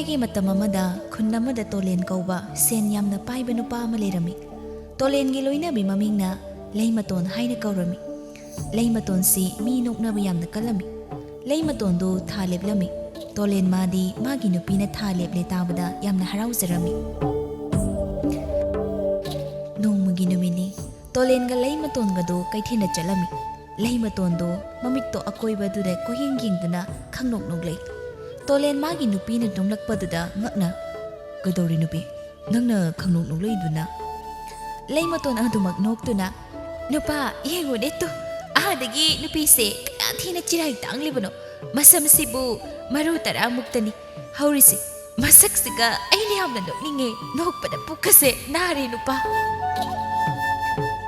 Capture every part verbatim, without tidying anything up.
ꯊꯥꯏꯅꯒꯤ ꯃꯇꯝ ꯑꯃꯗ ꯈꯨꯟ ꯑꯃꯗ ꯇꯣꯂꯦꯟ ꯀꯧꯕ ꯁꯦꯟ ꯌꯥꯝꯅ ꯄꯥꯏꯕ ꯅꯨꯄꯥ ꯑꯃ ꯂꯩꯔꯝꯃꯤ꯫ ꯇꯣꯂꯦꯟꯒꯤ ꯂꯣꯏꯅꯕꯤ ꯃꯃꯤꯡꯅ ꯂꯩꯃꯇꯣꯟ ꯍꯥꯏꯅ ꯀꯧꯔꯝꯃꯤ꯫ ꯂꯩꯃꯇꯣꯟꯁꯤ ꯃꯤ ꯅꯣꯛꯅꯕ ꯌꯥꯝꯅ ꯀꯜꯂꯝꯃꯤ꯫ ꯂꯩꯃꯇꯣꯟꯗꯨ ꯊꯥ ꯂꯦꯞꯂꯝꯃꯤ꯫ ꯇꯣꯂꯦꯟ ꯃꯥꯗꯤ ꯃꯥꯒꯤ ꯅꯨꯄꯤꯅ ꯊꯥ ꯂꯦꯞꯂꯦ ꯇꯥꯕꯗ ꯌꯥꯝꯅ ꯍꯔꯥꯎꯖꯔꯝꯃꯤ꯫ ꯅꯣꯡꯃꯒꯤ ꯅꯨꯃꯤꯠꯅꯤ꯫ ꯇꯣꯂꯦꯟꯒ ꯂꯩꯃꯇꯣꯟꯒꯗꯨ ꯀꯩꯊꯦꯜꯗ ꯆꯠꯂꯝꯃꯤ꯫ ꯂꯩꯃꯇꯣꯟꯗꯨ ꯃꯃꯤꯠꯇꯣ ꯑꯀꯣꯏꯕꯗꯨꯗ ꯀꯣꯏꯌꯦꯡ ꯌꯦꯡꯗꯨꯅ ꯈꯪꯅꯣꯛ ꯅꯣꯛꯂꯛꯏ꯫ ꯇꯣꯂꯦꯟ ꯃꯥꯒꯤ ꯅꯨꯄꯤꯅ ꯅꯣꯛꯂꯛꯄꯗꯨꯗ ꯉꯛꯅ, "ꯀꯩꯗꯧꯔꯤ ꯅꯨꯄꯤ? ꯅꯪꯅ ꯈꯪꯅꯣꯛ ꯅꯣꯛꯂꯛꯏꯗꯨꯅ?" ꯂꯩꯃꯇꯣꯟ ꯑꯗꯨꯃꯛ ꯅꯣꯛꯇꯨꯅ, "ꯅꯨꯄꯥ, ꯌꯦꯡꯉꯨꯅꯦ ꯇꯨ, ꯑꯥꯗꯒꯤ ꯅꯨꯄꯤꯁꯦ ꯀꯌꯥ ꯊꯤꯅ ꯆꯤꯔꯥꯏ ꯇꯥꯡꯂꯤꯕꯅꯣ꯫ ꯃꯁꯝꯁꯤꯕꯨ ꯃꯔꯨ ꯇꯔꯥꯃꯨꯛꯇꯅꯤ ꯍꯧꯔꯤꯁꯦ꯫ ꯃꯁꯛꯁꯤꯒ ꯑꯩꯅ ꯌꯥꯝꯅ ꯅꯣꯛꯅꯤꯡꯉꯦ꯫ ꯅꯣꯛꯄꯗ ꯄꯨꯛꯀꯁꯦ ꯅꯥꯔꯦ ꯅꯨꯄꯥ꯫"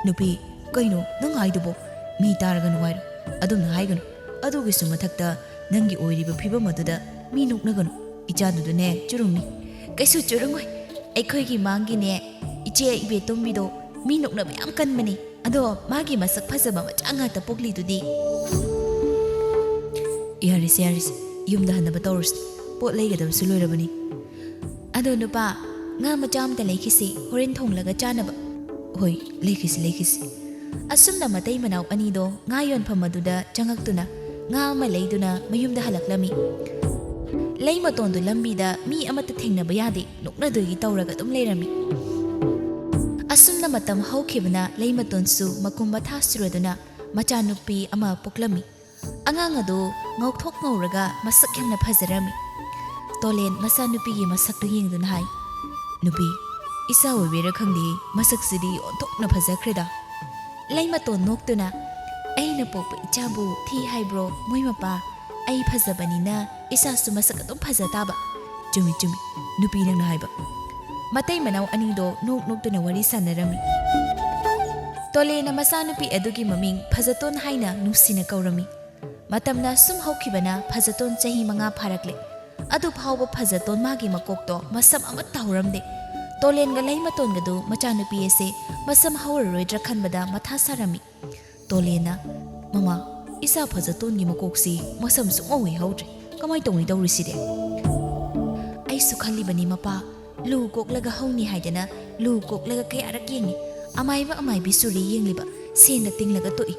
"ꯅꯨꯄꯤ, ꯀꯩꯅꯣ ꯅꯪ ꯍꯥꯏꯗꯨꯕꯣ? ꯃꯤ ꯇꯥꯔꯒ ꯅꯨꯡꯉꯥꯏꯔꯣꯏ꯫ ꯑꯗꯨꯝꯅ ꯍꯥꯏꯒꯅꯨ꯫ ꯑꯗꯨꯒꯤꯁꯨ ꯃꯊꯛꯇ ꯅꯪꯒꯤ ꯑꯣꯏꯔꯤꯕ ꯐꯤꯕꯝ ꯑꯗꯨꯗ ꯃꯤ ꯅꯣꯛꯅꯒꯅꯨ꯫ ꯏꯆꯥꯗꯨꯗꯅꯦ ꯆꯨꯔꯨꯝꯃꯤ꯫" "ꯀꯩꯁꯨ ꯆꯨꯔꯨꯝꯃꯣꯏ꯫ ꯑꯩꯈꯣꯏꯒꯤ ꯃꯥꯡꯒꯤꯅꯦ ꯏꯆꯦ ꯏꯕꯦꯇꯣꯝꯕꯤꯗꯣ ꯃꯤ ꯅꯣꯛꯅꯕ ꯌꯥꯝ ꯀꯟꯕꯅꯤ꯫ ꯑꯗꯣ ꯃꯥꯒꯤ ꯃꯁꯛ ꯐꯖꯕ ꯃꯆꯥ ꯉꯥꯛꯇ ꯄꯣꯛꯂꯤꯗꯨꯗꯤ꯫" "ꯌꯥꯔꯦꯁꯦ, ꯌꯥꯔꯦꯁꯦ, ꯌꯨꯝꯗ ꯍꯟꯅꯕ ꯇꯧꯔꯁꯤ꯫ ꯄꯣꯠ ꯂꯩꯒꯗꯕꯁꯨ ꯂꯣꯏꯔꯕꯅꯤ꯫ ꯑꯗꯣ ꯅꯨꯄꯥ, ꯉꯥ ꯃꯆꯥ ꯑꯝꯇ ꯂꯩꯈꯤꯁꯤ, ꯍꯣꯔꯦꯟ ꯊꯣꯡꯂꯒ ꯆꯥꯅꯕ꯫" "ꯍꯣꯏ, ꯂꯩꯈꯤꯁꯤ, ꯂꯩꯈꯤꯁꯤ꯫" ꯑꯁꯨꯝꯅ ꯃꯇꯩ ꯃꯅꯥꯎ ꯑꯅꯤꯗꯣ ꯉꯥ ꯌꯣꯟꯐꯝ ꯑꯗꯨꯗ ꯆꯪꯉꯛꯇꯨꯅ ꯉꯥ ꯑꯃ ꯂꯩꯗꯨꯅ ꯃꯌꯨꯝꯗ ꯍꯜꯂꯛꯂꯝꯃꯤ꯫ ꯂꯩꯃꯇꯣꯟꯗꯨ ꯂꯝꯕꯤꯗ ꯃꯤ ꯑꯃꯠꯇ ꯊꯦꯡꯅꯕ ꯌꯥꯗꯦ, ꯅꯣꯛꯅꯗꯣꯏꯒꯤ ꯇꯧꯔꯒ ꯑꯗꯨꯝ ꯂꯩꯔꯝꯃꯤ꯫ ꯑꯁꯨꯝꯅ ꯃꯇꯝ ꯍꯧꯈꯤꯕꯅ ꯂꯩꯃꯇꯣꯟꯁꯨ ꯃꯀꯨꯝ ꯃꯊꯥ ꯁꯨꯔꯗꯨꯅ ꯃꯆꯥꯅꯨꯄꯤ ꯑꯃ ꯄꯣꯛꯂꯝꯃꯤ꯫ ꯑꯉꯥꯡ ꯑꯗꯨ ꯉꯧꯊꯣꯛ ꯉꯧꯔꯒ ꯃꯁꯛ ꯌꯥꯝꯅ ꯐꯖꯔꯝꯃꯤ꯫ ꯇꯣꯂꯦꯟ ꯃꯆꯥꯅꯨꯄꯤꯒꯤ ꯃꯁꯛꯇꯨ ꯌꯦꯡꯗꯨꯅ ꯍꯥꯏ, "ꯅꯨꯄꯤ, ꯏꯆꯥ ꯑꯣꯏꯕꯩꯔꯥ ꯈꯪꯗꯦ, ꯃꯁꯛꯁꯤꯗꯤ ꯑꯣꯟꯊꯣꯛꯅ ꯐꯖꯈ꯭ꯔꯦꯗ꯫" ꯂꯩꯃꯇꯣꯟ ꯅꯣꯛꯇꯨꯅ, "ꯑꯩꯅ ꯄꯣꯛꯄ ꯏꯆꯥꯕꯨ ꯊꯤ ꯍꯥꯏꯕ꯭ꯔꯣ ꯃꯣꯏ ꯃꯄꯥ? ꯑꯩ ꯐꯖꯕꯅꯤꯅ ꯏꯆꯥꯁꯨ ꯃꯁꯛ ꯑꯗꯨꯝ ꯐꯖ ꯇꯥꯕ꯫" "ꯆꯨꯝꯃꯤ, ꯆꯨꯝꯃꯤ, ꯅꯨꯄꯤ ꯅꯪꯅ ꯍꯥꯏꯕ꯫" ꯃꯇꯩ ꯃꯅꯥꯎ ꯑꯅꯤꯗꯣ ꯅꯣꯛ ꯅꯣꯛꯇꯨꯅ ꯋꯥꯔꯤ ꯁꯥꯟꯅꯔꯝꯃꯤ꯫ ꯇꯣꯂꯦꯟꯅ ꯃꯆꯥꯅꯨꯄꯤ ꯑꯗꯨꯒꯤ ꯃꯃꯤꯡ ꯐꯖꯇꯣꯟ ꯍꯥꯏꯅ ꯅꯨꯡꯁꯤꯅ ꯀꯧꯔꯝꯃꯤ꯫ ꯃꯇꯝꯅ ꯁꯨꯝ ꯍꯧꯈꯤꯕꯅ ꯐꯖꯇꯣꯟ ꯆꯍꯤ ꯃꯉꯥ ꯐꯥꯔꯛꯂꯦ꯫ ꯑꯗꯨ ꯐꯥꯎꯕ ꯐꯖꯇꯣꯟ ꯃꯥꯒꯤ ꯃꯀꯣꯛꯇꯣ ꯃꯁꯝ ꯑꯃꯠꯇ ꯍꯧꯔꯝꯗꯦ꯫ ꯇꯣꯂꯦꯟꯒ ꯂꯩꯃꯇꯣꯟꯒꯗꯨ ꯃꯆꯥꯅꯨꯄꯤ ꯑꯁꯦ ꯃꯁꯝ ꯍꯧꯔꯔꯣꯏꯗ꯭ꯔꯥ ꯈꯟꯕꯗ ꯃꯊꯥ ꯁꯥꯔꯝꯃꯤ꯫ ꯇꯣꯂꯦꯟꯅ, "ꯃꯃꯥ, ꯏꯆꯥ ꯐꯖꯇꯣꯟꯒꯤ ꯃꯀꯣꯛꯁꯤ ꯃꯁꯝ ꯁꯨꯡꯍꯧ ꯍꯦꯛ ꯍꯧꯗ꯭ꯔꯦ꯫ ꯀꯃꯥꯏ ꯇꯧꯅꯤ ꯇꯧꯔꯤꯁꯤꯗꯤ?" ꯑꯩꯁꯨ ꯈꯜꯂꯤꯕꯅꯤ ꯃꯄꯥ, ꯂꯨ ꯀꯣꯛꯂꯒ ꯍꯧꯅꯤ ꯍꯥꯏꯗꯅ ꯂꯨ ꯀꯣꯛꯂꯒ ꯀꯌꯥꯔꯛ ꯌꯦꯡꯉꯤ, ꯑꯃꯥꯏꯕ ꯑꯃꯥꯏꯕꯤ ꯁꯨꯔꯦ ꯌꯦꯡꯂꯤꯕ, ꯁꯦꯟꯅ ꯇꯤꯡꯂꯒ ꯇꯣꯛꯏ꯫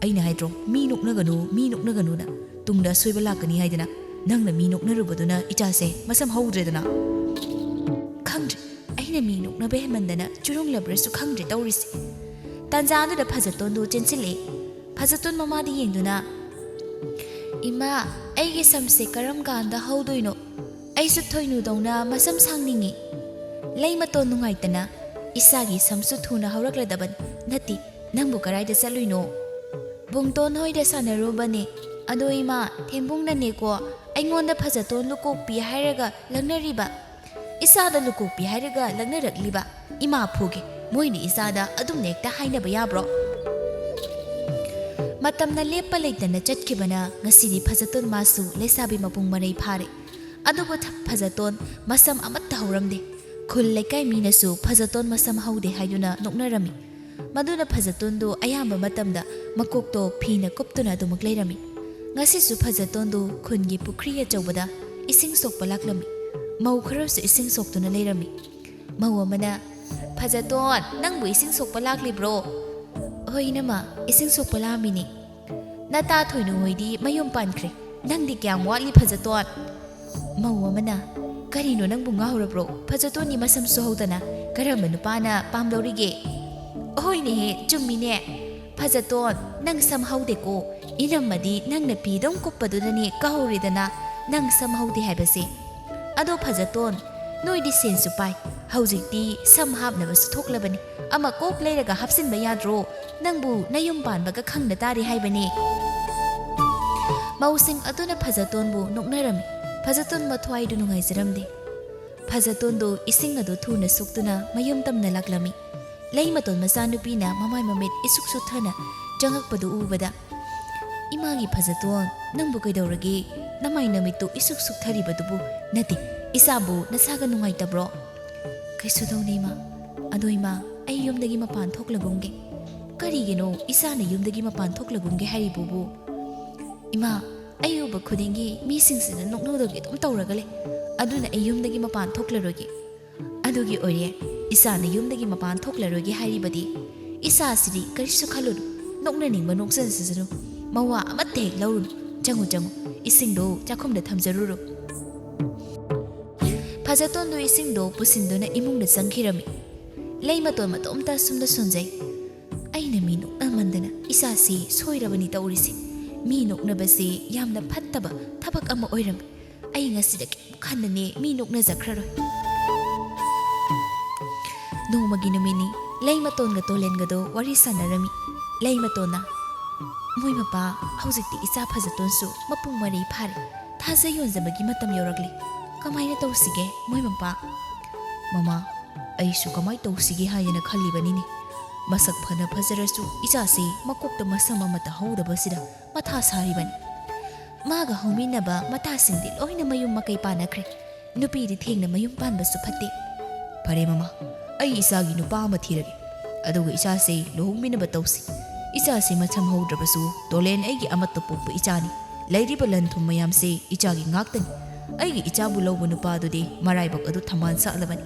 ꯑꯩꯅ ꯍꯥꯏꯗ꯭ꯔꯣ, ꯃꯤ ꯅꯣꯛꯅꯒꯅꯨ, ꯃꯤ ꯅꯣꯛꯅꯒꯅꯨꯅ, ꯇꯨꯡꯗ ꯑꯁꯣꯏꯕ ꯂꯥꯛꯀꯅꯤ ꯍꯥꯏꯗꯅ꯫ ꯅꯪꯅ ꯃꯤ ꯅꯣꯛꯅꯔꯨꯕꯗꯨꯅ ꯏꯆꯥꯁꯦ ꯃꯁꯝ ꯍꯧꯗ꯭ꯔꯦꯗꯅ꯫ ꯈꯪꯗ꯭ꯔꯦ, ꯑꯩꯅ ꯃꯤ ꯅꯣꯛꯅꯕ ꯍꯦꯟꯃꯟꯗꯅ ꯆꯨꯔꯨꯡꯂꯕ꯭ꯔꯁꯨ ꯈꯪꯗ꯭ꯔꯦ ꯇꯧꯔꯤꯁꯦ꯫ ꯇꯥꯟꯖꯥꯗꯨꯗ ꯐꯖꯇꯣꯟꯗꯨ ꯆꯦꯟꯁꯤꯜꯂꯛꯑꯦ꯫ ꯐꯖꯇꯣꯟ ꯃꯃꯥꯗ ꯌꯦꯡꯗꯨꯅ, "ꯏꯃꯥ, ꯑꯩꯒꯤ ꯁꯝꯁꯦ ꯀꯔꯝ ꯀꯥꯟꯗ ꯍꯧꯗꯣꯏꯅꯣ? ꯑꯩꯁꯨ ꯊꯣꯏꯅꯨꯗꯧꯅ ꯃꯁꯝ ꯁꯥꯡꯅꯤꯡꯉꯤ꯫" ꯂꯩꯃꯇꯣꯟ ꯅꯨꯡꯉꯥꯏꯇꯅ, "ꯏꯆꯥꯒꯤ ꯁꯝꯁꯨ ꯊꯨꯅ ꯍꯧꯔꯛꯂꯗꯕꯅꯤ꯫ ꯅꯠꯇꯦ, ꯅꯪꯕꯨ ꯀꯗꯥꯏꯗ ꯆꯠꯂꯨꯏꯅꯣ?" "ꯕꯨꯡꯇꯣꯟ ꯍꯣꯏꯗ ꯁꯥꯟꯅꯔꯨꯕꯅꯦ꯫ ꯑꯗꯣ ꯏꯃꯥ, ꯊꯦꯝꯕꯨꯡꯅꯅꯦꯀꯣ, ꯑꯩꯉꯣꯟꯗ ꯐꯖꯇꯣꯟ ꯂꯨꯀꯣꯛꯄꯤ ꯍꯥꯏꯔꯒ ꯂꯛꯅꯔꯤꯕ꯫ ꯏꯆꯥꯗ ꯂꯨꯀꯣꯛꯄꯤ ꯍꯥꯏꯔꯒ ꯂꯛꯅꯔꯛꯂꯤꯕ꯫ ꯏꯃꯥ ꯐꯨꯒꯦ, ꯃꯣꯏꯅ ꯏꯆꯥꯗ ꯑꯗꯨꯝꯅ ꯍꯦꯛꯇ ꯍꯥꯏꯅꯕ ꯌꯥꯕ꯭ꯔꯣ?" ꯃꯇꯝꯅ ꯂꯦꯞꯄ ꯂꯩꯇꯅ ꯆꯠꯈꯤꯕꯅ ꯉꯁꯤꯗꯤ ꯐꯖꯇꯣꯟ ꯃꯥꯁꯨ ꯂꯩꯁꯥꯕꯤ ꯃꯄꯨꯡ ꯃꯔꯩ ꯐꯥꯔꯦ꯫ ꯑꯗꯨꯕꯨ ꯊ-, ꯐꯖꯇꯣꯟ ꯃꯁꯝ ꯑꯃꯠꯇ ꯍꯧꯔꯝꯗꯦ꯫ ꯈꯨꯜ ꯂꯩꯀꯥꯏ ꯃꯤꯅꯁꯨ ꯐꯖꯇꯣꯟ ꯃꯁꯝ ꯍꯧꯗꯦ ꯍꯥꯏꯗꯨꯅ ꯅꯣꯛꯅꯔꯝꯃꯤ꯫ ꯃꯗꯨꯅ ꯐꯖꯇꯣꯟꯗꯨ ꯑꯌꯥꯝꯕ ꯃꯇꯝꯗ ꯃꯀꯣꯛꯇꯣ ꯐꯤꯅ ꯀꯨꯞꯇꯨꯅ ꯑꯗꯨꯃꯛ ꯂꯩꯔꯝꯃꯤ꯫ ꯉꯁꯤꯁꯨ ꯐꯖꯇꯣꯟꯗꯨ ꯈꯨꯟꯒꯤ ꯄꯨꯈ꯭ꯔꯤ ꯑꯆꯧꯕꯗ ꯏꯁꯤꯡ ꯁꯣꯛꯄ ꯂꯥꯛꯂꯝꯃꯤ꯫ ꯃꯧ ꯈꯔꯁꯨ ꯏꯁꯤꯡ ꯁꯣꯛꯇꯨꯅ ꯂꯩꯔꯝꯃꯤ꯫ ꯃꯧ ꯑꯃꯅ, "ꯐꯖꯇꯣꯟ, ꯅꯪꯕꯨ ꯏꯁꯤꯡ ꯁꯣꯛꯄ ꯂꯥꯛꯂꯤꯕ꯭ꯔꯣ?" "ꯍꯣꯏ ꯏꯅꯝꯃ, ꯏꯁꯤꯡ ꯁꯣꯛꯄ ꯂꯥꯛꯑꯝꯃꯤꯅꯦ꯫" "ꯅꯇꯥ ꯊꯣꯏꯅꯨ ꯍꯣꯏꯗꯤ ꯃꯌꯨꯝ ꯄꯥꯟꯈ꯭ꯔꯦ, ꯅꯪꯗꯤ ꯀꯌꯥꯝ ꯋꯥꯠꯂꯤ ꯐꯖꯇꯣꯟ?" ꯃꯧ ꯑꯃꯅ, "ꯀꯔꯤꯅꯣ, ꯅꯪꯕꯨ ꯉꯥꯎꯔꯕ꯭ꯔꯣ? ꯐꯖꯇꯣꯟꯒꯤ ꯃꯁꯝꯁꯨ ꯍꯧꯗꯅ ꯀꯔꯝꯕ ꯅꯨꯄꯥꯅ ꯄꯥꯝꯗꯧꯔꯤꯒꯦ?" "ꯍꯣꯏꯅꯦꯍꯦ, ꯆꯨꯝꯃꯤꯅꯦ꯫ ꯐꯖꯇꯣꯟ, ꯅꯪ ꯁꯝ ꯍꯧꯗꯦꯀꯣ꯫ ꯏꯅꯝꯃꯗꯤ ꯅꯪꯅ ꯐꯤꯗꯧ ꯀꯨꯞꯄꯗꯨꯅꯅꯦ ꯀꯥꯎꯔꯦꯗꯅ ꯅꯪ ꯁꯝ ꯍꯧꯗꯦ ꯍꯥꯏꯕꯁꯦ꯫ ꯑꯗꯣ ꯐꯖꯇꯣꯟ, ꯅꯣꯏꯗꯤ ꯁꯦꯟꯁꯨ ꯄꯥꯏ꯫ ꯍꯧꯖꯤꯛꯇꯤ ꯁꯝ ꯍꯥꯞꯅꯕꯁꯨ ꯊꯣꯛꯂꯕꯅꯤ꯫ ꯑꯃ ꯀꯣꯛ ꯂꯩꯔꯒ ꯍꯥꯞꯆꯤꯟꯕ ꯌꯥꯗ꯭ꯔꯣ? ꯅꯪꯕꯨ ꯅꯌꯨꯝ ꯄꯥꯟꯕꯒ ꯈꯪꯅ ꯇꯥꯔꯦ ꯍꯥꯏꯕꯅꯦ꯫" ꯃꯧꯁꯤꯡ ꯑꯗꯨꯅ ꯐꯖꯇꯣꯟꯕꯨ ꯅꯣꯛꯅꯔꯝꯃꯤ꯫ ꯐꯖꯇꯣꯟ ꯃꯊ꯭ꯋꯥꯏꯗꯨ ꯅꯨꯡꯉꯥꯏꯖꯔꯝꯗꯦ꯫ ꯐꯖꯇꯣꯟꯗꯨ ꯏꯁꯤꯡ ꯑꯗꯨ ꯊꯨꯅ ꯁꯣꯛꯇꯨꯅ ꯃꯌꯨꯝ ꯇꯝꯅ ꯂꯥꯛꯂꯝꯃꯤ꯫ ꯂꯩꯃꯇꯣꯟ ꯃꯆꯥꯅꯨꯄꯤꯅ ꯃꯃꯥꯏ ꯃꯃꯤꯠ ꯏꯁꯨꯛ ꯁꯨꯛꯊꯅ ꯆꯪꯉꯛꯄꯗꯨ ꯎꯕꯗ, "ꯏꯃꯥꯒꯤ ꯐꯖꯇꯣꯟ, ꯅꯪꯕꯨ ꯀꯩꯗꯧꯔꯒꯦ? ꯅꯃꯥꯏ ꯅꯃꯤꯠꯇꯨ ꯏꯁꯨꯛ ꯁꯨꯛꯊꯔꯤꯕꯗꯨꯕꯨ? ꯅꯠꯇꯦ, ꯏꯆꯥꯕꯨ ꯅꯁꯥꯒ ꯅꯨꯡꯉꯥꯏꯇꯕ꯭ꯔꯣ?" "ꯀꯩꯁꯨ ꯇꯧꯗꯦ, ꯏꯃꯥ꯫ ꯑꯗꯣ ꯏꯃꯥ, ꯑꯩ ꯌꯨꯝꯗꯒꯤ ꯃꯄꯥꯟ ꯊꯣꯛꯂꯒꯨꯝꯒꯦ꯫" "ꯀꯔꯤꯒꯤꯅꯣ ꯏꯆꯥꯅ ꯌꯨꯝꯗꯒꯤ ꯃꯄꯥꯟ ꯊꯣꯛꯂꯒꯨꯝꯒꯦ ꯍꯥꯏꯔꯤꯕꯨꯕꯨ?" "ꯏꯃꯥ, ꯑꯩ ꯎꯕ ꯈꯨꯗꯤꯡꯒꯤ ꯃꯤꯁꯤꯡꯁꯤꯅ ꯅꯣꯛꯅꯧꯗꯒꯤ ꯑꯗꯨꯝ ꯇꯧꯔꯒ ꯂꯩ꯫ ꯑꯗꯨꯅ ꯑꯩ ꯌꯨꯝꯗꯒꯤ ꯃꯄꯥꯟ ꯊꯣꯛꯂꯔꯣꯏꯒꯦ꯫ ꯑꯗꯨꯒꯤ ꯑꯣꯏꯔꯦ ꯏꯆꯥꯅ ꯌꯨꯝꯗꯒꯤ ꯃꯄꯥꯟ ꯊꯣꯛꯂꯔꯣꯏꯒꯦ ꯍꯥꯏꯔꯤꯕꯗꯤ꯫ ꯏꯆꯥꯁꯤꯗꯤ ꯀꯔꯤꯁꯨ ꯈꯜꯂꯨꯅꯨ, ꯅꯣꯛꯅꯅꯤꯡꯕ ꯅꯣꯛꯆꯁꯅꯨ, ꯃꯋꯥ ꯑꯃꯠꯇ ꯍꯦꯛ ꯂꯧꯔꯨꯅꯨ꯫ ꯆꯪꯉꯨ, ꯆꯪꯉꯨ, ꯏꯁꯤꯡꯗꯣ ꯆꯥꯛꯈꯨꯝꯗ ꯊꯝꯖꯔꯨꯔꯣ꯫ ꯐꯖꯇꯣꯟꯗꯨ ꯏꯁꯤꯡꯗꯣ ꯄꯨꯁꯤꯟꯗꯨꯅ ꯏꯃꯨꯡꯗ ꯆꯪꯈꯤꯔꯝꯃꯤ꯫ ꯂꯩꯃꯇꯣꯟ ꯃꯇꯣꯝꯇ ꯑꯁꯨꯝꯅ ꯁꯣꯟꯖꯩ꯫ ꯑꯩꯅ ꯃꯤ ꯅꯣꯛꯅꯃꯟꯗꯅ ꯏꯆꯥꯁꯤ ꯁꯣꯏꯔꯕꯅꯤ ꯇꯧꯔꯤꯁꯦ꯫ ꯃꯤ ꯅꯣꯛꯅꯕꯁꯦ ꯌꯥꯝꯅ ꯐꯠꯇꯕ ꯊꯕꯛ ꯑꯃ ꯑꯣꯏꯔꯝꯃꯤ꯫ ꯑꯩ ꯉꯁꯤꯗꯒꯤ ꯑꯃꯨꯛ ꯍꯟꯅꯅꯦ ꯃꯤ ꯅꯣꯛꯅꯖꯈ꯭ꯔꯔꯣꯏ꯫ ꯅꯣꯡꯃꯒꯤ ꯅꯨꯃꯤꯠꯅꯤ꯫ ꯂꯩꯃꯇꯣꯟꯒ ꯇꯣꯂꯦꯟꯒꯗꯣ ꯋꯥꯔꯤ ꯁꯥꯟꯅꯔꯝꯃꯤ꯫ ꯂꯩꯃꯇꯣꯟꯅ, "ꯃꯣꯏ ꯃꯄꯥ, ꯍꯧꯖꯤꯛꯇꯤ ꯏꯆꯥ ꯐꯖꯇꯣꯟꯁꯨ ꯃꯄꯨꯡ ꯃꯔꯩ ꯐꯥꯔꯦ꯫ ꯊꯥꯖ ꯌꯣꯟꯖꯕꯒꯤ ꯃꯇꯝ ꯌꯧꯔꯛꯂꯦ꯫ ꯀꯃꯥꯏꯅ ꯇꯧꯁꯤꯒꯦ, ꯃꯣꯏ ꯃꯄꯥ?" "ꯃꯃꯥ, ꯑꯩꯁꯨ ꯀꯃꯥꯏ ꯇꯧꯁꯤꯒꯦ ꯍꯥꯏꯗꯅ ꯈꯜꯂꯤꯕꯅꯤꯅꯦ꯫ ꯃꯁꯛ ꯐꯅ ꯐꯖꯔꯁꯨ ꯏꯆꯥꯁꯤ ꯃꯀꯣꯛꯇ ꯃꯁꯝ ꯑꯃꯠꯇ ꯍꯧꯗꯕꯁꯤꯗ ꯃꯊꯥ ꯁꯥꯔꯤꯕꯅꯤ꯫ ꯃꯥꯒ ꯍꯧꯃꯤꯟꯅꯕ ꯃꯇꯥꯁꯤꯡꯗꯤ ꯂꯣꯏꯅ ꯃꯌꯨꯝ ꯃꯀꯩ ꯄꯥꯟꯅꯈ꯭ꯔꯦ꯫ ꯅꯨꯄꯤꯗꯤ ꯊꯦꯡꯅ ꯃꯌꯨꯝ ꯄꯥꯟꯕꯁꯨ ꯐꯠꯇꯦ꯫" "ꯐꯔꯦ ꯃꯃꯥ, ꯑꯩ ꯏꯆꯥꯒꯤ ꯅꯨꯄꯥ ꯑꯃ ꯊꯤꯔꯒꯦ꯫ ꯑꯗꯨꯒ ꯏꯆꯥꯁꯦ ꯂꯨꯍꯣꯡꯃꯤꯟꯅꯕ ꯇꯧꯁꯤ꯫ ꯏꯆꯥꯁꯦ ꯃꯁꯝ ꯍꯧꯗ꯭ꯔꯕꯁꯨ ꯇꯣꯂꯦꯟ ꯑꯩꯒꯤ ꯑꯃꯠꯇ ꯄꯣꯛꯄ ꯏꯆꯥꯅꯤ꯫ ꯂꯩꯔꯤꯕ ꯂꯟ ꯊꯨꯝ ꯃꯌꯥꯝꯁꯦ ꯏꯆꯥꯒꯤ ꯉꯥꯛꯇꯅꯤ꯫ ꯑꯩꯒꯤ ꯏꯆꯥꯕꯨ ꯂꯧꯕ ꯅꯨꯄꯥꯗꯨꯗꯤ ꯃꯔꯥꯏꯕꯛ ꯑꯗꯨ ꯊꯝꯕꯥꯜ ꯁꯥꯠꯂꯕꯅꯤ꯫"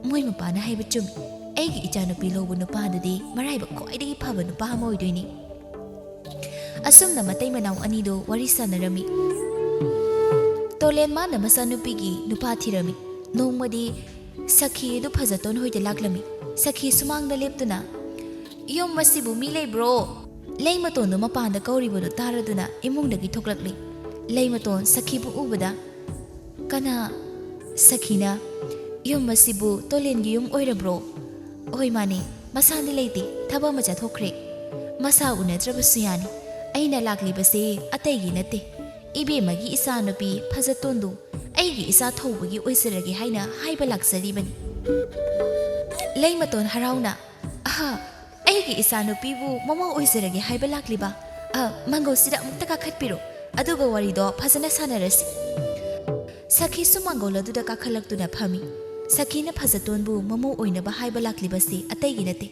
"ꯃꯣꯏ ꯃꯄꯥꯅ ꯍꯥꯏꯕ ꯆꯨꯝꯃꯤ꯫ ꯑꯩꯒꯤ ꯏꯆꯥꯅꯨꯄꯤ ꯂꯧꯕ ꯅꯨꯄꯥꯗꯨꯗꯤ ꯃꯔꯥꯏꯕꯛ ꯈ꯭ꯋꯥꯏꯗꯒꯤ ꯐꯕ ꯅꯨꯄꯥ ꯑꯃ ꯑꯣꯏꯗꯣꯏꯅꯤ꯫" ꯑꯁꯨꯝꯅ ꯃꯇꯩ ꯃꯅꯥꯎ ꯑꯅꯤꯗꯣ ꯋꯥꯔꯤ ꯁꯥꯟꯅꯔꯝꯃꯤ꯫ ꯇꯣꯂꯦꯟ ꯃꯥꯅ ꯃꯆꯥꯅꯨꯄꯤꯒꯤ ꯅꯨꯄꯥ ꯊꯤꯔꯝꯃꯤ꯫ ꯅꯣꯡꯃꯗꯤ ꯁꯈꯤ ꯑꯗꯨ ꯐꯖꯇꯣꯟ ꯍꯣꯏꯗ ꯂꯥꯛꯂꯝꯃꯤ꯫ ꯁꯈꯤ ꯁꯨꯃꯥꯡꯗ ꯂꯦꯞꯇꯨꯅ, "ꯌꯨꯝ ꯑꯁꯤꯕꯨ ꯃꯤ ꯂꯩꯕ꯭ꯔꯣ?" ꯂꯩꯃꯇꯣꯟꯗꯨ ꯃꯄꯥꯟꯗ ꯀꯧꯔꯤꯕꯗꯨ ꯇꯥꯔꯗꯨꯅ ꯏꯃꯨꯡꯗꯒꯤ ꯊꯣꯛꯂꯛꯂꯤ꯫ ꯂꯩꯃꯇꯣꯟ ꯁꯈꯤꯕꯨ ꯎꯕꯗ, "ꯀꯅꯥ?" ꯁꯈꯤꯅ, "ꯌꯨꯝ ꯑꯁꯤꯕꯨ ꯇꯣꯂꯦꯟꯒꯤ ꯌꯨꯝ ꯑꯣꯏꯔꯕ꯭ꯔꯣ?" "ꯍꯣꯏ, ꯃꯥꯅꯦ꯫ ꯃꯁꯥꯗꯤ ꯂꯩꯇꯦ, ꯊꯕꯛ ꯑꯃ ꯆꯠꯊꯣꯛꯈ꯭ꯔꯦ꯫ ꯃꯁꯥ ꯎꯅꯗ꯭ꯔꯕꯁꯨ ꯌꯥꯅꯤ꯫ ꯑꯩꯅ ꯂꯥꯛꯂꯤꯕꯁꯦ ꯑꯇꯩꯒꯤ ꯅꯠꯇꯦ, ꯏꯕꯦꯝꯃꯒꯤ ꯏꯆꯥꯅꯨꯄꯤ ꯐꯖꯇꯣꯟꯗꯨ ꯑꯩꯒꯤ ꯏꯆꯥ ꯊꯧꯕꯒꯤ ꯑꯣꯏꯖꯔꯒꯦ ꯍꯥꯏꯅ ꯍꯥꯏꯕ ꯂꯥꯛꯆꯔꯤꯕꯅꯤ꯫" ꯂꯩꯃꯇꯣꯟ ꯍꯔꯥꯎꯅ, "ꯑꯍꯥ, ꯑꯩꯒꯤ ꯏꯆꯥꯅꯨꯄꯤꯕꯨ ꯃꯃꯧ ꯑꯣꯏꯖꯔꯒꯦ ꯍꯥꯏꯕ ꯂꯥꯛꯂꯤꯕ? ꯑ, ꯃꯥꯡꯒꯧꯁꯤꯗ ꯑꯃꯨꯛꯇ ꯀꯥꯈꯠꯄꯤꯔꯣ, ꯑꯗꯨꯒ ꯋꯥꯔꯤꯗꯣ ꯐꯖꯅ ꯁꯥꯟꯅꯔꯁꯤ꯫" ꯁꯈꯤꯁꯨ ꯃꯥꯡꯒꯣꯜ ꯑꯗꯨꯗ ꯀꯥꯈꯠꯂꯛꯇꯨꯅ ꯐꯝꯃꯤ꯫ ꯁꯈꯤꯅ ꯐꯖꯇꯣꯟꯕꯨ ꯃꯃꯧ ꯑꯣꯏꯅꯕ ꯍꯥꯏꯕ ꯂꯥꯛꯂꯤꯕꯁꯤ ꯑꯇꯩꯒꯤ ꯅꯠꯇꯦ꯫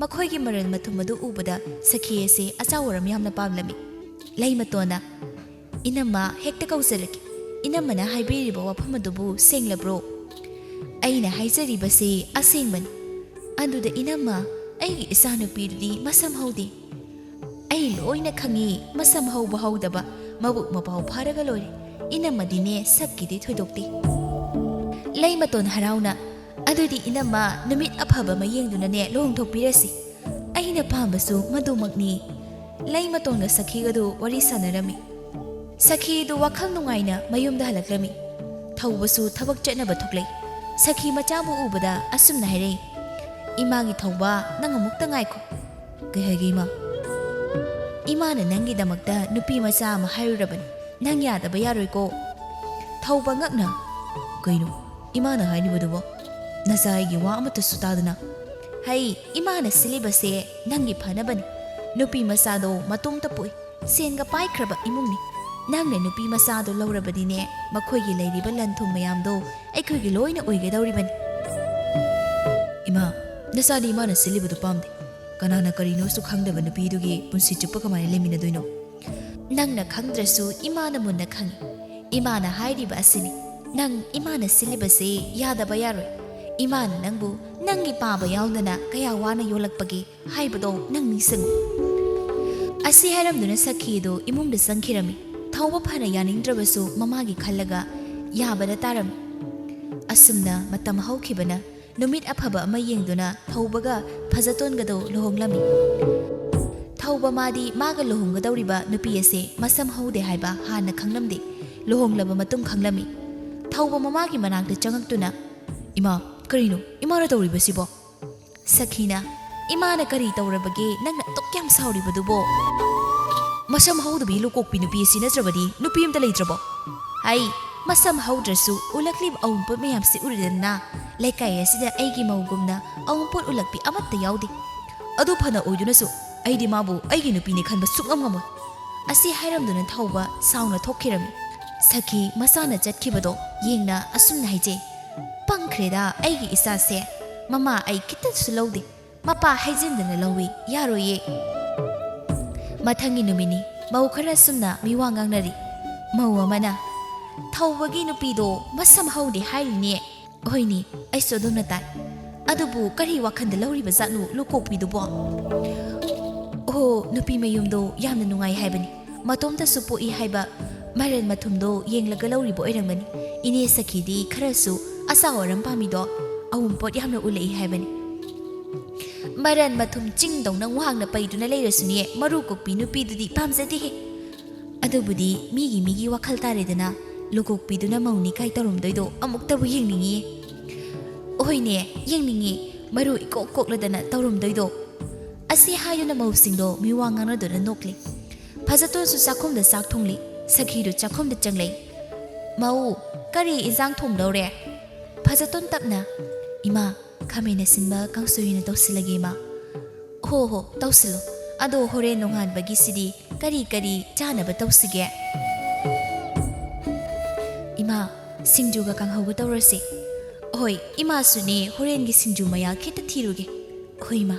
ꯃꯈꯣꯏꯒꯤ ꯃꯔꯜ ꯃꯊꯨꯝ ꯑꯗꯨ ꯎꯕꯗ ꯁꯈꯤ ꯑꯁꯤ ꯑꯆꯥ ꯑꯔꯥꯝ ꯌꯥꯝꯅ ꯄꯥꯝꯂꯝꯃꯤ꯫ ꯂꯩꯃꯇꯣꯟꯅ, "ꯏꯅꯝꯃ, ꯍꯦꯛꯇ ꯀꯧꯖꯔꯛꯀꯦ꯫" ꯏꯅꯝꯃꯅ ꯍꯥꯏꯕꯤꯔꯤꯕ ꯋꯥꯐꯝ ꯑꯗꯨꯕꯨ ꯁꯦꯡꯂꯕ꯭ꯔꯣ? ꯑꯩꯅ ꯍꯥꯏꯖꯔꯤꯕꯁꯤ ꯑꯁꯦꯡꯕꯅꯤ꯫ ꯑꯗꯨꯗ ꯏꯅꯝꯃ, ꯑꯩꯒꯤ ꯏꯆꯥꯅꯨꯄꯤꯗꯨꯗꯤ ꯃꯁꯝ ꯍꯧꯗꯦ꯫ ꯑꯩ ꯂꯣꯏꯅ ꯈꯪꯉꯤ, ꯃꯁꯝ ꯍꯧꯕ ꯍꯧꯗꯕ, ꯃꯕꯨꯛ ꯃꯄꯥꯎ ꯐꯥꯔꯒ ꯂꯣꯏꯔꯦ꯫ ꯏꯅꯝꯃꯗꯤꯅꯦ ꯁꯛꯀꯤꯗꯤ ꯊꯣꯏꯗꯣꯛꯇꯦ꯫ ꯂꯩꯃꯇꯣꯟ ꯍꯔꯥꯎꯅ, "ꯑꯗꯨꯗꯤ ꯏꯅꯝꯃ, ꯅꯨꯃꯤꯠ ꯑꯐꯕ ꯑꯃ ꯌꯦꯡꯗꯨꯅꯅꯦ ꯂꯨꯍꯣꯡꯊꯣꯛꯄꯤꯔꯁꯤ꯫ ꯑꯩꯅ ꯄꯥꯝꯕꯁꯨ ꯃꯗꯨꯃꯛꯅꯤ꯫" ꯂꯩꯃꯇꯣꯟꯒ ꯁꯈꯤꯒꯗꯨ ꯋꯥꯔꯤ ꯁꯥꯟꯅꯔꯝꯃꯤ꯫ ꯁꯈꯤꯗꯨ ꯋꯥꯈꯜ ꯅꯨꯡꯉꯥꯏꯅ ꯃꯌꯨꯝꯗ ꯍꯜꯂꯛꯂꯝꯃꯤ꯫ ꯊꯧꯕꯁꯨ ꯊꯕꯛ ꯆꯠꯅꯕ ꯊꯣꯛꯂꯛꯏ꯫ ꯁꯈꯤ ꯃꯆꯥꯕꯨ ꯎꯕꯗ ꯑꯁꯨꯝꯅ ꯍꯥꯏꯔꯛꯏ, "ꯏꯃꯥꯒꯤ ꯊꯧꯕ, ꯅꯪ ꯑꯃꯨꯛꯇ ꯉꯥꯏꯈꯣ꯫" "ꯀꯩ ꯍꯥꯏꯒꯦ, ꯏꯃꯥ?" "ꯏꯃꯥꯅ ꯅꯪꯒꯤꯗꯃꯛꯇ ꯅꯨꯄꯤ ꯃꯆꯥ ꯑꯃ ꯍꯥꯏꯔꯨꯔꯕꯅꯤ꯫ ꯅꯪ ꯌꯥꯗꯕ ꯌꯥꯔꯣꯏꯀꯣ꯫" ꯊꯧꯕ ꯉꯛꯅ, "ꯀꯩꯅꯣ ꯏꯃꯥꯅ ꯍꯥꯏꯔꯤꯕꯗꯨꯕꯣ? ꯅꯆꯥ ꯑꯩꯒꯤ ꯋꯥ ꯑꯃꯠꯇꯁꯨ ꯇꯥꯗꯅ?" "ꯍꯩ, ꯏꯃꯥꯅ ꯁꯤꯜꯂꯤꯕꯁꯦ ꯅꯪꯒꯤ ꯐꯅꯕꯅꯤ꯫ ꯅꯨꯄꯤ ꯃꯆꯥꯗꯣ ꯃꯇꯣꯝꯇ ꯄꯣꯛꯏ, ꯁꯦꯟꯒ ꯄꯥꯏꯈ꯭ꯔꯕ ꯏꯃꯨꯡꯅꯤ꯫ ꯅꯪꯅ ꯅꯨꯄꯤ ꯃꯆꯥꯗꯣ ꯂꯧꯔꯕꯗꯤꯅꯦ, ꯃꯈꯣꯏꯒꯤ ꯂꯩꯔꯤꯕ ꯂꯟ ꯊꯨꯝ ꯃꯌꯥꯝꯗꯣ ꯑꯩꯈꯣꯏꯒꯤ ꯂꯣꯏꯅ ꯑꯣꯏꯒꯗꯧꯔꯤꯕꯅꯤ꯫" "ꯏꯃꯥ, ꯅꯆꯥꯗꯤ ꯏꯃꯥꯅ ꯁꯤꯜꯂꯤꯕꯗꯨ ꯄꯥꯝꯗꯦ꯫ ꯀꯅꯥꯅ ꯀꯔꯤꯅꯣꯁꯨ ꯈꯪꯗꯕ ꯅꯨꯄꯤꯗꯨꯒꯤ ꯄꯨꯟꯁꯤ ꯆꯨꯞꯄ ꯀꯃꯥꯏꯅ ꯂꯩꯃꯤꯟꯅꯗꯣꯏꯅꯣ?" "ꯅꯪꯅ ꯈꯪꯗ꯭ꯔꯁꯨ ꯏꯃꯥꯅ ꯃꯨꯟꯅ ꯈꯪꯏ꯫ ꯏꯃꯥꯅ ꯍꯥꯏꯔꯤꯕ ꯑꯁꯤꯅꯤ, ꯅꯪ ꯏꯃꯥꯅ ꯁꯤꯜꯂꯤꯕꯁꯤ ꯌꯥꯗꯕ ꯌꯥꯔꯣꯏ꯫ ꯏꯃꯥꯅ ꯅꯪꯕꯨ ꯅꯪꯒꯤ ꯄꯥꯕ ꯌꯥꯎꯗꯅ ꯀꯌꯥ ꯋꯥꯅ ꯌꯣꯜꯂꯛꯄꯒꯦ ꯍꯥꯏꯕꯗꯣ ꯅꯪ ꯅꯤꯡꯁꯤꯡꯉꯨ꯫" ꯑꯁꯤ ꯍꯥꯏꯔꯝꯗꯨꯅ ꯁꯈꯤꯗꯨ ꯏꯃꯨꯡꯗ ꯆꯪꯈꯤꯔꯝꯃꯤ꯫ ꯊꯧꯕ ꯐꯅ ꯌꯥꯅꯤꯡꯗ꯭ꯔꯕꯁꯨ ꯃꯃꯥꯒꯤ ꯈꯜꯂꯒ ꯌꯥꯕꯗ ꯇꯥꯔꯝꯃꯤ꯫ ꯑꯁꯨꯝꯅ ꯃꯇꯝ ꯍꯧꯈꯤꯕꯅ ꯅꯨꯃꯤꯠ ꯑꯐꯕ ꯑꯃ ꯌꯦꯡꯗꯨꯅ ꯊꯧꯕꯒ ꯐꯖꯇꯣꯟꯒꯗꯣ ꯂꯨꯍꯣꯡꯂꯝꯃꯤ꯫ ꯊꯧꯕ ꯃꯥꯗꯤ ꯃꯥꯒ ꯂꯨꯍꯣꯡꯒꯗꯧꯔꯤꯕ ꯅꯨꯄꯤ ꯑꯁꯦ ꯃꯁꯝ ꯍꯧꯗꯦ ꯍꯥꯏꯕ ꯍꯥꯟꯅ ꯈꯪꯂꯝꯗꯦ, ꯂꯨꯍꯣꯡꯂꯕ ꯃꯇꯨꯡ ꯈꯪꯂꯝꯃꯤ꯫ ꯊꯧꯕ ꯃꯃꯥꯒꯤ ꯃꯅꯥꯛꯇ ꯆꯪꯉꯛꯇꯨꯅ, "ꯏꯃꯥ, ꯀꯔꯤꯅꯣ ꯏꯃꯥꯅ ꯇꯧꯔꯤꯕꯁꯤꯕꯣ?" ꯁꯈꯤꯅ, "ꯏꯃꯥꯅ ꯀꯔꯤ ꯇꯧꯔꯕꯒꯦ ꯅꯪꯅ ꯑꯗꯨꯛ ꯌꯥꯝ ꯁꯥꯎꯔꯤꯕꯗꯨꯕꯣ? ꯃꯁꯝ ꯍꯧꯗꯕꯤ ꯂꯨꯀꯣꯛꯄꯤ ꯅꯨꯄꯤ ꯑꯁꯤ ꯅꯠꯇ꯭ꯔꯕꯗꯤ ꯅꯨꯄꯤ ꯑꯝꯇ ꯂꯩꯇ꯭ꯔꯕꯣ? ꯍꯩ, ꯃꯁꯝ ꯍꯧꯗ꯭ꯔꯁꯨ ꯎꯂꯛꯂꯤꯕ ꯑꯋꯨꯟꯄꯣꯠ ꯃꯌꯥꯝꯁꯤ ꯎꯔꯤꯗꯅ? ꯂꯩꯀꯥꯏ ꯑꯁꯤꯗ ꯑꯩꯒꯤ ꯃꯧꯒꯨꯝꯅ ꯑꯋꯨꯟꯄꯣꯠ ꯎꯂꯛꯄꯤ ꯑꯃꯠꯇ ꯌꯥꯎꯗꯦ꯫ ꯑꯗꯨ ꯐꯅ ꯑꯣꯏꯗꯨꯅꯁꯨ ꯑꯩꯗꯤ ꯃꯥꯕꯨ ꯑꯩꯒꯤ ꯅꯨꯄꯤꯅꯤ ꯈꯟꯕ ꯁꯨꯛꯉꯝ ꯉꯝꯃꯣꯏ꯫" ꯑꯁꯤ ꯍꯥꯏꯔꯝꯗꯨꯅ ꯊꯧꯕ ꯁꯥꯎꯅ ꯊꯣꯛꯈꯤꯔꯝꯃꯤ꯫ ꯁꯈꯤ ꯃꯆꯥꯅ ꯆꯠꯈꯤꯕꯗꯣ ꯌꯦꯡꯅ ꯑꯁꯨꯝꯅ ꯍꯥꯏꯖꯩ, "ꯄꯪꯈ꯭ꯔꯦꯗ ꯑꯩꯒꯤ ꯏꯆꯥꯁꯦ꯫ ꯃꯃꯥ ꯑꯩ ꯈꯤꯇꯁꯨ ꯂꯧꯗꯦ꯫ ꯃꯄꯥ ꯍꯩꯖꯤꯟꯗꯅ ꯂꯧꯏ꯫ ꯌꯥꯔꯣꯏꯌꯦ꯫" ꯃꯊꯪꯒꯤ ꯅꯨꯃꯤꯠꯅꯤ꯫ ꯃꯧ ꯈꯔ ꯁꯨꯝꯅ ꯃꯤꯋꯥ ꯉꯥꯡꯅꯔꯤ꯫ ꯃꯧ ꯑꯃꯅ, "ꯊꯧꯕꯒꯤ ꯅꯨꯄꯤꯗꯣ ꯃꯁꯝ ꯍꯧꯗꯦ ꯍꯥꯏꯔꯤꯅꯦ?" "ꯍꯣꯏꯅꯦ, ꯑꯩꯁꯨ ꯑꯗꯨꯝꯅ ꯇꯥꯏ꯫ ꯑꯗꯨꯕꯨ ꯀꯔꯤ ꯋꯥꯈꯜꯗ ꯂꯧꯔꯤꯕ ꯖꯥꯠꯅꯣ ꯂꯨꯀꯣꯛꯄꯤꯗꯨꯕꯣ?" "ꯑꯣꯍꯣ, ꯅꯨꯄꯤ ꯃꯌꯨꯝꯗꯣ ꯌꯥꯝꯅ ꯅꯨꯡꯉꯥꯏ ꯍꯥꯏꯕꯅꯤ꯫ ꯃꯇꯣꯝꯇꯁꯨ ꯄꯣꯛꯏ ꯍꯥꯏꯕ ꯃꯔꯟ ꯃꯊꯨꯝꯗꯣ ꯌꯦꯡꯂꯒ ꯂꯧꯔꯤꯕ ꯑꯣꯏꯔꯝꯒꯅꯤ꯫ ꯏꯅꯦ ꯁꯈꯤꯗꯤ ꯈꯔꯁꯨ ꯑꯆꯥꯎ ꯑꯔꯝ ꯄꯥꯝꯃꯤꯗꯣ ꯑꯋꯨꯟꯄꯣꯠ ꯌꯥꯝꯅ ꯎꯠꯂꯛꯏ ꯍꯥꯏꯕꯅꯤ꯫" "ꯃꯔꯟ ꯃꯊꯨꯝ ꯆꯤꯡꯗꯧꯅ ꯋꯥꯡꯅ ꯄꯩꯗꯨꯅ ꯂꯩꯔꯁꯨꯅꯦ, ꯃꯔꯨ ꯀꯣꯛꯄꯤ ꯅꯨꯄꯤꯗꯨꯗꯤ ꯄꯥꯝꯖꯗꯦꯍꯦ꯫ ꯑꯗꯨꯕꯨꯗꯤ ꯃꯤꯒꯤ ꯃꯤꯒꯤ ꯋꯥꯈꯜ ꯇꯥꯔꯦꯗꯅ, ꯂꯨꯀꯣꯛꯄꯤꯗꯨꯅ ꯃꯧꯅꯤ ꯀꯥꯏ ꯇꯧꯔꯝꯗꯣꯏꯗꯣ ꯑꯃꯨꯛꯇꯕꯨ ꯌꯦꯡꯅꯤꯡꯉꯤꯌꯦ꯫" "ꯍꯣꯏꯅꯦ, ꯌꯦꯡꯅꯤꯡꯉꯤ, ꯃꯔꯨ ꯏꯀꯣꯛ ꯀꯣꯛꯂꯗꯅ ꯇꯧꯔꯝꯗꯣꯏꯗꯣ꯫" ꯑꯁꯤ ꯍꯥꯏꯗꯨꯅ ꯃꯧꯁꯤꯡꯗꯣ ꯃꯤꯋꯥ ꯉꯥꯡꯅꯗꯨꯅ ꯅꯣꯛꯂꯤ꯫ ꯐꯖꯇꯣꯟꯁꯨ ꯆꯥꯛꯈꯨꯝꯗ ꯆꯥꯛ ꯊꯣꯡꯂꯤ꯫ ꯁꯈꯤꯗꯨ ꯆꯥꯛꯈꯨꯝꯗ ꯆꯪꯂꯛꯏ꯫ "ꯃꯧ, ꯀꯔꯤ ꯏꯟꯖꯥꯡ ꯊꯣꯡꯗꯧꯔꯦ?" ꯐꯖꯇꯣꯟ ꯇꯞꯅ, "ꯏꯃꯥ, ꯈꯥꯃꯦꯟ ꯑꯁꯤꯟꯕ ꯀꯥꯡꯁꯣꯏ ꯑꯣꯏꯅ ꯇꯧꯁꯤꯜꯂꯒꯦ, ꯏꯃꯥ꯫" "ꯍꯣ ꯍꯣ, ꯇꯧꯁꯤꯜꯂꯣ꯫ ꯑꯗꯣ ꯍꯣꯔꯦꯟ ꯅꯣꯡꯉꯥꯟꯕꯒꯤꯁꯤꯗꯤ ꯀꯔꯤ ꯀꯔꯤ ꯆꯥꯅꯕ ꯇꯧꯁꯤꯒꯦ?" "ꯏꯃꯥ, ꯁꯤꯡꯖꯨꯒ ꯀꯥꯡꯍꯧꯒ ꯇꯧꯔꯁꯦ꯫" "ꯍꯣꯏ, ꯏꯃꯥꯁꯨꯅꯦ ꯍꯣꯔꯦꯟꯒꯤ ꯁꯤꯡꯖꯨ ꯃꯌꯥꯜ ꯈꯤꯇ ꯊꯤꯔꯨꯒꯦ꯫" "ꯍꯣꯏ, ꯏꯃꯥ꯫"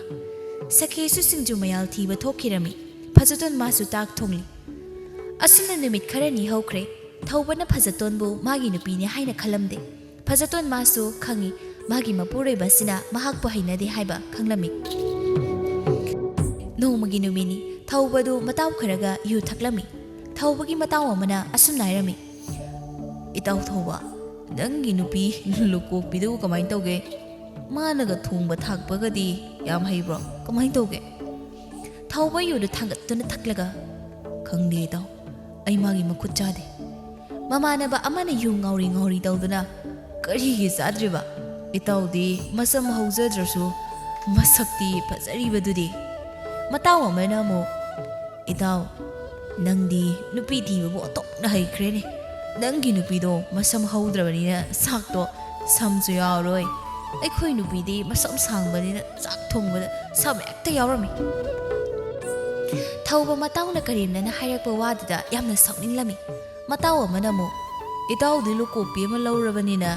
ꯁꯈꯤꯁꯨ ꯁꯤꯡꯖꯨ ꯃꯌꯥꯜ ꯊꯤꯕ ꯊꯣꯛꯈꯤꯔꯝꯃꯤ꯫ ꯐꯖꯇꯣꯟ ꯃꯥꯁꯨ ꯆꯥꯛ ꯊꯣꯡꯂꯤ꯫ ꯑꯁꯨꯝꯅ ꯅꯨꯃꯤꯠ ꯈꯔꯅꯤ ꯍꯧꯈ꯭ꯔꯦ꯫ ꯊꯧꯕꯅ ꯐꯖꯇꯣꯟꯕꯨ ꯃꯥꯒꯤ ꯅꯨꯄꯤꯅꯦ ꯍꯥꯏꯅ ꯈꯜꯂꯝꯗꯦ꯫ ꯐꯖꯇꯣꯟ ꯃꯥꯁꯨ ꯈꯪꯏ, ꯃꯥꯒꯤ ꯃꯄꯨꯔꯣꯏꯕ ꯑꯁꯤꯅ ꯃꯍꯥꯛꯄꯨ ꯍꯩꯅꯗꯦ ꯍꯥꯏꯕ ꯈꯪꯂꯝꯃꯤ꯫ ꯅꯣꯡꯃꯒꯤ ꯅꯨꯃꯤꯠꯅꯤ, ꯊꯧꯕꯗꯨ ꯃꯇꯥꯎ ꯈꯔꯒ ꯌꯨ ꯊꯛꯂꯝꯃꯤ꯫ ꯊꯧꯕꯒꯤ ꯃꯇꯥꯎ ꯑꯃꯅ ꯑꯁꯨꯝꯅ ꯍꯥꯏꯔꯝꯃꯤ, "ꯏꯇꯥꯎ ꯊꯧꯕ, ꯅꯪꯒꯤ ꯅꯨꯄꯤ ꯂꯨꯀꯣꯛꯄꯤꯗꯨꯕꯨ ꯀꯃꯥꯏꯅ ꯇꯧꯒꯦ? ꯃꯥꯅꯒ ꯊꯣꯡꯕ ꯊꯥꯛꯄꯒꯗꯤ ꯌꯥꯝ ꯍꯩꯕ꯭ꯔꯣ? ꯀꯃꯥꯏꯅ ꯇꯧꯒꯦ?" ꯊꯧꯕ ꯌꯨꯗꯨ ꯊꯥꯡꯒꯠꯇꯨꯅ ꯊꯛꯂꯒ, "ꯈꯪꯗꯦ ꯏꯇꯥꯎ, ꯑꯩ ꯃꯥꯒꯤ ꯃꯈꯨꯠ ꯆꯥꯗꯦ꯫" ꯃꯃꯥꯟꯅꯕ ꯑꯃꯅ ꯌꯨ ꯉꯥꯎꯔꯤ ꯉꯥꯎꯔꯤ ꯇꯧꯗꯨꯅ, "ꯀꯔꯤꯒꯤ ꯆꯥꯗ꯭ꯔꯤꯕ? ꯏꯇꯥꯎꯗꯤ ꯃꯁꯝ ꯍꯧꯖꯗ꯭ꯔꯁꯨ ꯃꯁꯛꯇꯤ ꯐꯖꯔꯤꯕꯗꯨꯗꯤ?" ꯃꯇꯥꯎ ꯑꯃꯅ ꯑꯃꯨꯛ, "ꯏꯇꯥꯎ, ꯅꯪꯗꯤ ꯅꯨꯄꯤ ꯊꯤꯕꯕꯨ ꯑꯣꯟꯊꯣꯛꯅ ꯍꯩꯈ꯭ꯔꯦꯅꯦ꯫ ꯅꯪꯒꯤ ꯅꯨꯄꯤꯗꯣ ꯃꯁꯝ ꯍꯧꯗ꯭ꯔꯕꯅꯤꯅ ꯆꯥꯛꯇꯣ ꯁꯝꯁꯨ ꯌꯥꯎꯔꯣꯏ꯫ ꯑꯩꯈꯣꯏ ꯅꯨꯄꯤꯗꯤ ꯃꯁꯝ ꯁꯥꯡꯕꯅꯤꯅ ꯆꯥꯛ ꯊꯣꯡꯕꯗ ꯁꯝ ꯍꯦꯛꯇ ꯌꯥꯎꯔꯝꯃꯤ꯫" ꯊꯧꯕ ꯃꯇꯥꯎꯅ ꯀꯔꯦꯝꯅꯅ ꯍꯥꯏꯔꯛꯄ ꯋꯥꯗꯨꯗ ꯌꯥꯝꯅ ꯁꯥꯎꯅꯤꯡꯂꯝꯃꯤ꯫ ꯃꯇꯥꯎ ꯑꯃꯅ ꯑꯃꯨꯛ, "ꯏꯇꯥꯎꯗꯤ ꯂꯨꯀꯣꯛꯄꯤ ꯑꯃ ꯂꯧꯔꯕꯅꯤꯅ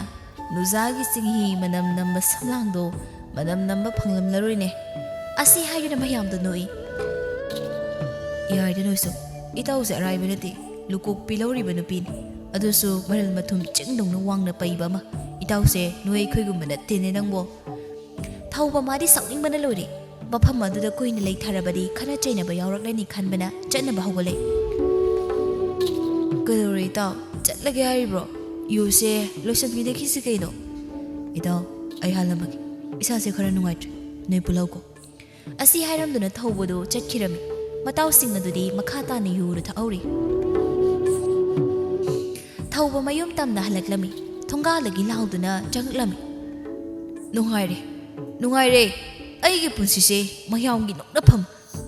ꯅꯨꯖꯥꯒꯤ ꯆꯤꯡꯍꯤ ꯃꯅꯝ ꯅꯝꯕ ꯁꯝꯂꯥꯡꯗꯣ ꯃꯅꯝ ꯅꯝꯕ ꯐꯪꯂꯝꯂꯔꯣꯏꯅꯦ꯫" ꯑꯁꯤ ꯍꯥꯏꯗꯨꯅ ꯃꯌꯥꯝꯗꯣ ꯅꯣꯛꯏ꯫ "ꯌꯥꯔꯦꯗ ꯅꯣꯏꯁꯨ, ꯏꯇꯥꯎꯁꯦ ꯑꯔꯥꯏꯕ ꯅꯠꯇꯦ, ꯂꯨꯀꯣꯛꯄꯤ ꯂꯧꯔꯤꯕ ꯅꯨꯄꯤꯅꯤ꯫ ꯑꯗꯨꯁꯨ ꯃꯔꯜ ꯃꯊꯨꯝ ꯆꯤꯡꯗꯧꯅ ꯋꯥꯡꯅ ꯄꯩꯕ ꯑꯃ꯫ "ꯏꯇꯥꯎꯁꯦ ꯅꯣꯏ ꯑꯩꯈꯣꯏꯒꯨꯝꯕ ꯅꯠꯇꯦꯅꯦ ꯅꯪꯕꯣ"꯫ ꯊꯧꯕ ꯃꯥꯗꯤ ꯁꯥꯎꯅꯤꯡꯕꯅ ꯂꯣꯏꯔꯦ꯫ ꯃꯐꯝ ꯑꯗꯨꯗ ꯀꯨꯏꯅ ꯂꯩꯊꯔꯕꯗꯤ ꯈꯠꯅ ꯆꯩꯅꯕ ꯌꯥꯎꯔꯛꯂꯅꯤ ꯈꯟꯕꯅ ꯆꯠꯅꯕ ꯍꯧꯒꯠꯂꯛꯏ꯫ "ꯀꯩꯗꯧꯔꯦ ꯏꯇꯥꯎ? ꯆꯠꯂꯒꯦ ꯍꯥꯏꯔꯤꯕ꯭ꯔꯣ? ꯌꯨꯁꯦ ꯂꯣꯏꯁꯟꯕꯤꯗꯈꯤꯁꯤ ꯀꯩꯅꯣ?" "ꯏꯇꯥꯎ, ꯑꯩ ꯍꯥꯜꯂꯝꯃꯒꯦ꯫ ꯏꯁꯥꯁꯦ ꯈꯔ ꯅꯨꯡꯉꯥꯏꯇ꯭ꯔꯦ꯫ ꯅꯣꯏ ꯄꯨꯜꯍꯧꯀꯣ"꯫ ꯑꯁꯤ ꯍꯥꯏꯔꯝꯗꯨꯅ ꯊꯧꯕꯗꯨ ꯆꯠꯈꯤꯔꯝꯃꯤ꯫ ꯃꯇꯥꯎꯁꯤꯡ ꯑꯗꯨꯗꯤ ꯃꯈꯥ ꯇꯥꯅ ꯌꯨꯗꯨ ꯊꯛꯍꯧꯔꯤ꯫ ꯊꯧꯕ ꯃꯌꯨꯝ ꯇꯝꯅ ꯍꯜꯂꯛꯂꯝꯃꯤ꯫ ꯊꯣꯡꯒꯥꯜꯗꯒꯤ ꯂꯥꯎꯗꯨꯅ ꯆꯪꯂꯛꯂꯝꯃꯤ꯫ "ꯅꯨꯡꯉꯥꯏꯔꯦ, ꯅꯨꯡꯉꯥꯏꯔꯦ꯫ ꯑꯩꯒꯤ ꯄꯨꯟꯁꯤꯁꯦ ꯃꯌꯥꯝꯒꯤ ꯅꯣꯛꯅꯐꯝ,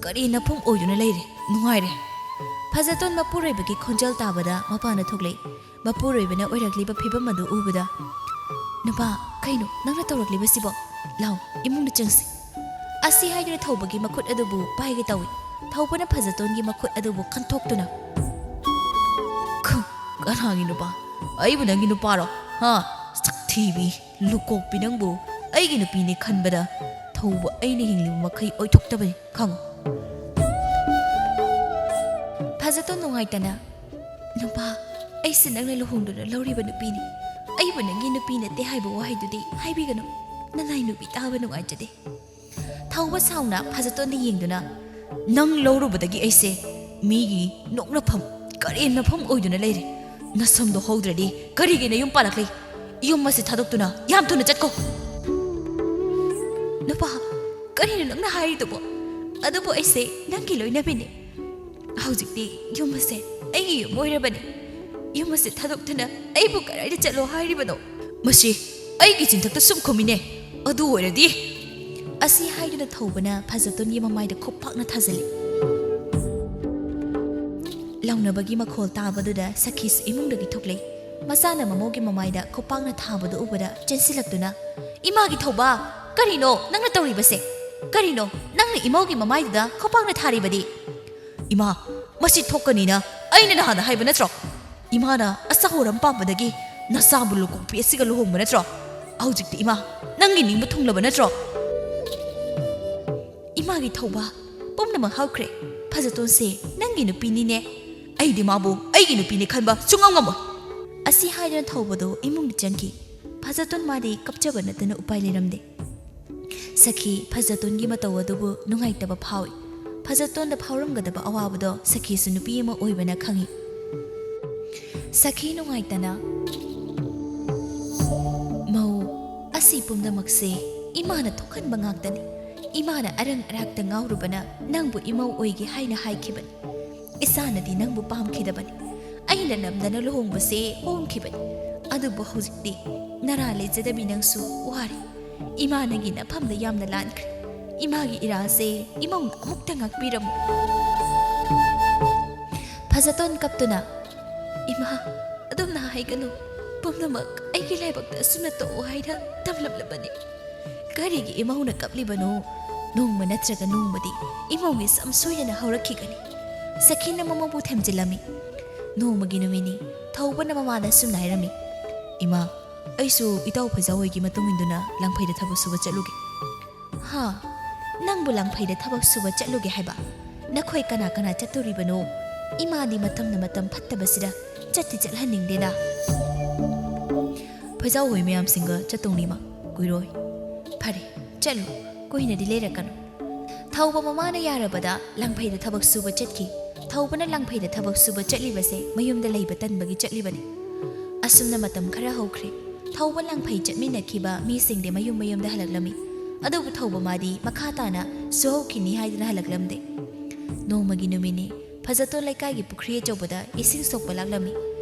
ꯀꯔꯦꯝꯅꯐꯝ ꯑꯣꯏꯗꯨꯅ ꯂꯩꯔꯦ꯫ ꯅꯨꯡꯉꯥꯏꯔꯦ"꯫ ꯐꯖꯇꯣꯟ ꯃꯄꯨꯔꯣꯏꯕꯒꯤ ꯈꯣꯟꯖꯦꯜ ꯇꯥꯕꯗ ꯃꯄꯥꯟꯗ ꯊꯣꯛꯂꯛꯏ꯫ ꯃꯄꯨꯔꯣꯏꯕꯅ ꯑꯣꯏꯔꯛꯂꯤꯕ ꯐꯤꯕꯝ ꯑꯗꯨ ꯎꯕꯗ, "ꯅꯨꯄꯥ, ꯀꯩꯅꯣ ꯅꯪꯅ ꯇꯧꯔꯛꯂꯤꯕꯁꯤꯕꯣ? ꯂꯥꯎ, ꯏꯃꯨꯡꯗ ꯆꯪꯁꯤ"꯫ ꯑꯁꯤ ꯍꯥꯏꯗꯨꯅ ꯊꯧꯕꯒꯤ ꯃꯈꯨꯠ ꯑꯗꯨꯕꯨ ꯄꯥꯏꯒꯦ ꯇꯧꯏ꯫ ꯊꯧꯕꯅ ꯐꯖꯇꯣꯟꯒꯤ ꯃꯈꯨꯠ ꯑꯗꯨꯕꯨ ꯈꯟꯊꯣꯛꯇꯨꯅ, "ꯈꯨ-, ꯀꯅꯥꯒꯤ ꯅꯨꯄꯥ? ꯑꯩꯕꯨ ꯅꯪꯒꯤ ꯅꯨꯄꯥꯔꯣ? ꯍꯥ? ꯁꯛꯊꯤꯕꯤ, ꯂꯨꯀꯣꯛꯄꯤ ꯅꯪꯕꯨ ꯑꯩꯒꯤ ꯅꯨꯄꯤꯅꯦ ꯈꯟꯕꯗ ꯊꯧꯕ ꯑꯩꯅ ꯍꯤꯡꯂꯤꯕ ꯃꯈꯩ ꯑꯣꯏꯊꯣꯛꯇꯕꯅꯤ, ꯈꯪꯉꯨ"꯫ ꯐꯖꯇꯣꯟ ꯅꯨꯡꯉꯥꯏꯇꯅ, "ꯅꯨꯄꯥ, ꯑꯩꯁꯦ ꯅꯪꯅ ꯂꯨꯍꯣꯡꯗꯨꯅ ꯂꯧꯔꯤꯕ ꯅꯨꯄꯤꯅꯤ꯫ ꯑꯩꯕꯨ ꯅꯪꯒꯤ ꯅꯨꯄꯤ ꯅꯠꯇꯦ ꯍꯥꯏꯕ ꯋꯥꯍꯩꯗꯨꯗꯤ ꯍꯥꯏꯕꯤꯒꯅꯨ꯫ ꯅꯅꯥꯏ ꯅꯨꯄꯤ ꯇꯥꯕ ꯅꯨꯡꯉꯥꯏꯖꯗꯦ"꯫ ꯊꯧꯕ ꯁꯥꯎꯅ ꯐꯖꯇꯣꯟꯗ ꯌꯦꯡꯗꯨꯅ, "ꯅꯪ ꯂꯧꯔꯨꯕꯗꯒꯤ ꯑꯩꯁꯦ ꯃꯤꯒꯤ ꯅꯣꯛꯅꯐꯝ, ꯀꯔꯦꯝꯅꯐꯝ ꯑꯣꯏꯗꯨꯅ ꯂꯩꯔꯦ꯫ ꯅꯁꯝꯗꯣ ꯍꯧꯗ꯭ꯔꯗꯤ ꯀꯔꯤꯒꯤ ꯅꯌꯨꯝ ꯄꯥꯜꯂꯛꯂꯤ? ꯌꯨꯝ ꯑꯁꯤ ꯊꯥꯗꯣꯛꯇꯨꯅ ꯌꯥꯝ ꯊꯨꯅ ꯆꯠꯀꯣ"꯫ "ꯅꯨꯄꯥ, ꯀꯔꯤꯅꯣ ꯅꯪꯅ ꯍꯥꯏꯔꯤꯗꯨꯕꯣ? ꯑꯗꯨꯕꯨ ꯑꯩꯁꯦ ꯅꯪꯒꯤ ꯂꯣꯏꯅꯕꯤꯅꯤ꯫ ꯍꯧꯖꯤꯛꯇꯤ ꯌꯨꯝ ꯑꯁꯦ ꯑꯩꯒꯤ ꯌꯨꯝ ꯑꯣꯏꯔꯕꯅꯤ꯫ ꯌꯨꯝ ꯑꯁꯦ ꯊꯥꯗꯣꯛꯇꯨꯅ ꯑꯩꯕꯨ ꯀꯗꯥꯏꯗ ꯆꯠꯂꯣ ꯍꯥꯏꯔꯤꯕꯅꯣ?" "ꯃꯁꯤ ꯑꯩꯒꯤ ꯆꯤꯟꯊꯛꯇ ꯁꯨꯝ ꯈꯨꯝꯃꯤꯅꯦ, ꯑꯗꯨ ꯑꯣꯏꯔꯗꯤ"꯫ ꯑꯁꯤ ꯍꯥꯏꯗꯨꯅ ꯊꯧꯕꯅ ꯐꯖꯇꯣꯟꯒꯤ ꯃꯃꯥꯏꯗ ꯈꯨꯞ ꯄꯥꯛꯅ ꯊꯥꯖꯤꯜꯂꯤ꯫ ꯂꯥꯎꯅꯕꯒꯤ ꯃꯈꯣꯜ ꯇꯥꯕꯗꯨꯗ ꯁꯈꯤꯁꯨ ꯏꯃꯨꯡꯗꯒꯤ ꯊꯣꯛꯂꯛꯏ꯫ ꯃꯆꯥꯅ ꯃꯃꯧꯒꯤ ꯃꯃꯥꯏꯗ ꯈꯨꯞ ꯄꯥꯛꯅ ꯊꯥꯕꯗꯨ ꯎꯕꯗ ꯆꯦꯟꯁꯤꯜꯂꯛꯇꯨꯅ, "ꯏꯃꯥꯒꯤ ꯊꯧꯕ, ꯀꯔꯤꯅꯣ ꯅꯪꯅ ꯇꯧꯔꯤꯕꯁꯦ? ꯀꯔꯤꯅꯣ ꯅꯪꯅ ꯏꯃꯧꯒꯤ ꯃꯃꯥꯏꯗꯨꯗ ꯈꯨꯞ ꯄꯥꯛꯅ ꯊꯥꯔꯤꯕꯗꯤ?" "ꯏꯃꯥ, ꯃꯁꯤ ꯊꯣꯛꯀꯅꯤꯅ ꯑꯩꯅ ꯅꯍꯥꯟꯅ ꯍꯥꯏꯕ ꯅꯠꯇ꯭ꯔꯣ? ꯏꯃꯥꯅ ꯑꯆꯥ ꯑꯣꯔꯝ ꯄꯥꯝꯕꯗꯒꯤ ꯅꯆꯥꯕꯨ ꯂꯨꯀꯣꯛꯄꯤ ꯑꯁꯤꯒ ꯂꯨꯍꯣꯡꯕ ꯅꯠꯇ꯭ꯔꯣ? ꯍꯧꯖꯤꯛꯇꯤ ꯏꯃꯥ, ꯅꯪꯒꯤ ꯅꯤꯡꯕ ꯊꯨꯡꯂꯕ ꯅꯠꯇ꯭ꯔꯣ?" "ꯏꯃꯥꯒꯤ ꯊꯧꯕ, ꯄꯨꯝꯅꯃꯛ ꯍꯧꯈ꯭ꯔꯦ꯫ ꯐꯖꯇꯣꯟꯁꯦ ꯅꯪꯒꯤ ꯅꯨꯄꯤꯅꯤꯅꯦ꯫ ꯑꯩꯗꯤ ꯃꯥꯕꯨ ꯑꯩꯒꯤ ꯅꯨꯄꯤꯅꯦ ꯈꯟꯕ ꯁꯨꯡꯉꯝ ꯉꯝꯃꯣꯏ"꯫ ꯑꯁꯤ ꯍꯥꯏꯗꯨꯅ ꯊꯧꯕꯗꯨ ꯏꯃꯨꯡꯗ ꯆꯪꯈꯤ꯫ ꯐꯖꯇꯣꯟ ꯃꯥꯗꯤ ꯀꯞꯆꯕ ꯅꯠꯇꯅ ꯎꯄꯥꯏ ꯂꯩꯔꯝꯗꯦ꯫ ꯁꯈꯤ ꯐꯖꯇꯣꯟꯒꯤ ꯃꯇꯧ ꯑꯗꯨꯕꯨ ꯅꯨꯡꯉꯥꯏꯇꯕ ꯐꯥꯎꯏ꯫ ꯐꯖꯇꯣꯟꯗ ꯐꯥꯎꯔꯝꯒꯗꯕ ꯑꯋꯥꯕꯗꯣ ꯁꯈꯤꯁꯨ ꯅꯨꯄꯤ ꯑꯃ ꯑꯣꯏꯕꯅ ꯈꯪꯏ꯫ ꯁꯈꯤ ꯅꯨꯡꯉꯥꯏꯇꯅ, "ꯃꯧ, ꯑꯁꯤ ꯄꯨꯝꯅꯃꯛꯁꯦ ꯏꯃꯥꯅ ꯊꯣꯛꯍꯟꯕ ꯉꯥꯛꯇꯅꯤ꯫ ꯏꯃꯥꯅ ꯑꯔꯪ ꯑꯔꯥꯛꯇ ꯉꯥꯎꯔꯨꯕꯅ ꯅꯪꯕꯨ ꯏꯃꯧ ꯑꯣꯏꯒꯦ ꯍꯥꯏꯅ ꯍꯥꯏꯈꯤꯕꯅꯤ꯫ ꯏꯆꯥꯅꯗꯤ ꯅꯪꯕꯨ ꯄꯥꯝꯈꯤꯗꯕꯅꯤ꯫ ꯑꯩꯅ ꯅꯝꯗꯅ ꯂꯨꯍꯣꯡꯕꯁꯦ ꯍꯣꯡꯈꯤꯕꯅꯤ꯫ ꯑꯗꯨꯕꯨ ꯍꯧꯖꯤꯛꯇꯤ ꯅꯔꯥ ꯂꯩꯖꯗꯕꯤ ꯅꯪꯁꯨ ꯋꯥꯔꯦ꯫ ꯏꯃꯥ ꯅꯪꯒꯤ ꯅꯐꯝꯗ ꯌꯥꯝꯅ ꯂꯥꯟꯈ꯭ꯔꯦ꯫ ꯏꯃꯥꯒꯤ ꯏꯔꯥꯁꯦ ꯏꯃꯧꯅ ꯑꯃꯨꯛꯇ ꯉꯥꯛꯄꯤꯔꯝꯃꯨ꯫" ꯐꯖꯇꯣꯟ ꯀꯞꯇꯨꯅ, "ꯏꯃꯥ, ꯑꯗꯨꯝꯅ ꯍꯥꯏꯒꯅꯨ꯫ ꯄꯨꯝꯅꯃꯛ ꯑꯩꯒꯤ ꯂꯥꯏꯕꯛꯇ ꯑꯁꯨꯝꯅ ꯇꯧꯑꯣ ꯍꯥꯏꯅ ꯇꯝꯂꯝꯂꯕꯅꯤ꯫ ꯀꯔꯤꯒꯤ ꯏꯃꯧꯅ ꯀꯞꯂꯤꯕꯅꯣ? ꯅꯣꯡꯃ ꯅꯠꯇ꯭ꯔꯒ ꯅꯣꯡꯃꯗꯤ ꯏꯃꯧꯒꯤ ꯁꯝ ꯁꯣꯏꯗꯅ ꯍꯧꯔꯛꯈꯤꯒꯅꯤ꯫" ꯁꯈꯤꯅ ꯃꯃꯧꯕꯨ ꯊꯦꯝꯖꯤꯜꯂꯝꯃꯤ꯫ ꯅꯣꯡꯃꯒꯤ ꯅꯨꯃꯤꯠꯅꯤ꯫ ꯊꯧꯕꯅ ꯃꯃꯥꯗ ꯑꯁꯨꯝꯅ ꯍꯥꯏꯔꯝꯃꯤ, "ꯏꯃꯥ, ꯑꯩꯁꯨ ꯏꯇꯥꯎ ꯐꯩꯖꯥꯎ ꯍꯣꯏꯒꯤ ꯃꯇꯨꯡ ꯏꯟꯗꯨꯅ ꯂꯥꯡꯐꯩꯗ ꯊꯕꯛ ꯁꯨꯕ ꯆꯠꯂꯨꯒꯦ꯫" "ꯍꯥ? ꯅꯪꯕꯨ ꯂꯥꯡꯐꯩꯗ ꯊꯕꯛ ꯁꯨꯕ ꯆꯠꯂꯨꯒꯦ ꯍꯥꯏꯕ? ꯅꯈꯣꯏ ꯀꯅꯥ ꯀꯅꯥ ꯆꯠꯇꯣꯔꯤꯕꯅꯣ? ꯏꯃꯥꯗꯤ ꯃꯇꯝꯅ ꯃꯇꯝ ꯐꯠꯇꯕꯁꯤꯗ ꯆꯠꯇꯤ ꯆꯠꯍꯟꯅꯤꯡꯗꯦꯗ꯫" "ꯐꯩꯖꯥꯎ ꯍꯣꯏ ꯃꯌꯥꯝꯁꯤꯡꯒ ꯆꯠꯇꯧꯅꯤ ꯏꯃꯥ, ꯀꯨꯏꯔꯣꯏ꯫" "ꯐꯔꯦ, ꯆꯠꯂꯨ, ꯀꯨꯏꯅꯗꯤ ꯂꯩꯔꯛꯀꯅꯨ꯫" ꯊꯧꯕ ꯃꯃꯥꯅ ꯌꯥꯔꯕꯗ ꯂꯥꯡꯐꯩꯗ ꯊꯕꯛ ꯁꯨꯕ ꯆꯠꯈꯤ꯫ ꯊꯧꯕꯅ ꯂꯥꯡꯐꯩꯗ ꯊꯕꯛ ꯁꯨꯕ ꯆꯠꯂꯤꯕꯁꯦ ꯃꯌꯨꯝꯗ ꯂꯩꯕ ꯇꯟꯕꯒꯤ ꯆꯠꯂꯤꯕꯅꯤ꯫ ꯑꯁꯨꯝꯅ ꯃꯇꯝ ꯈꯔ ꯍꯧꯈ꯭ꯔꯦ꯫ ꯊꯧꯕ ꯂꯥꯡꯐꯩ ꯆꯠꯃꯤꯟꯅꯈꯤꯕ ꯃꯤꯁꯤꯡꯗꯤ ꯃꯌꯨꯝ ꯃꯌꯨꯝꯗ ꯍꯜꯂꯛꯂꯝꯃꯤ꯫ ꯑꯗꯨꯕꯨ ꯊꯧꯕ ꯃꯥꯗꯤ ꯃꯈꯥ ꯇꯥꯅ ꯁꯨꯍꯧꯈꯤꯅꯤ ꯍꯥꯏꯗꯨꯅ ꯍꯜꯂꯛꯂꯝꯗꯦ꯫ ꯅꯣꯡꯃꯒꯤ ꯅꯨꯃꯤꯠꯅꯤ꯫ ꯐꯖꯇꯣꯟ ꯂꯩꯀꯥꯏꯒꯤ ꯄꯨꯈ꯭ꯔꯤ ꯑꯆꯧꯕꯗ ꯏꯁꯤꯡ ꯁꯣꯛꯄ ꯂꯥꯛꯂꯝꯃꯤ꯫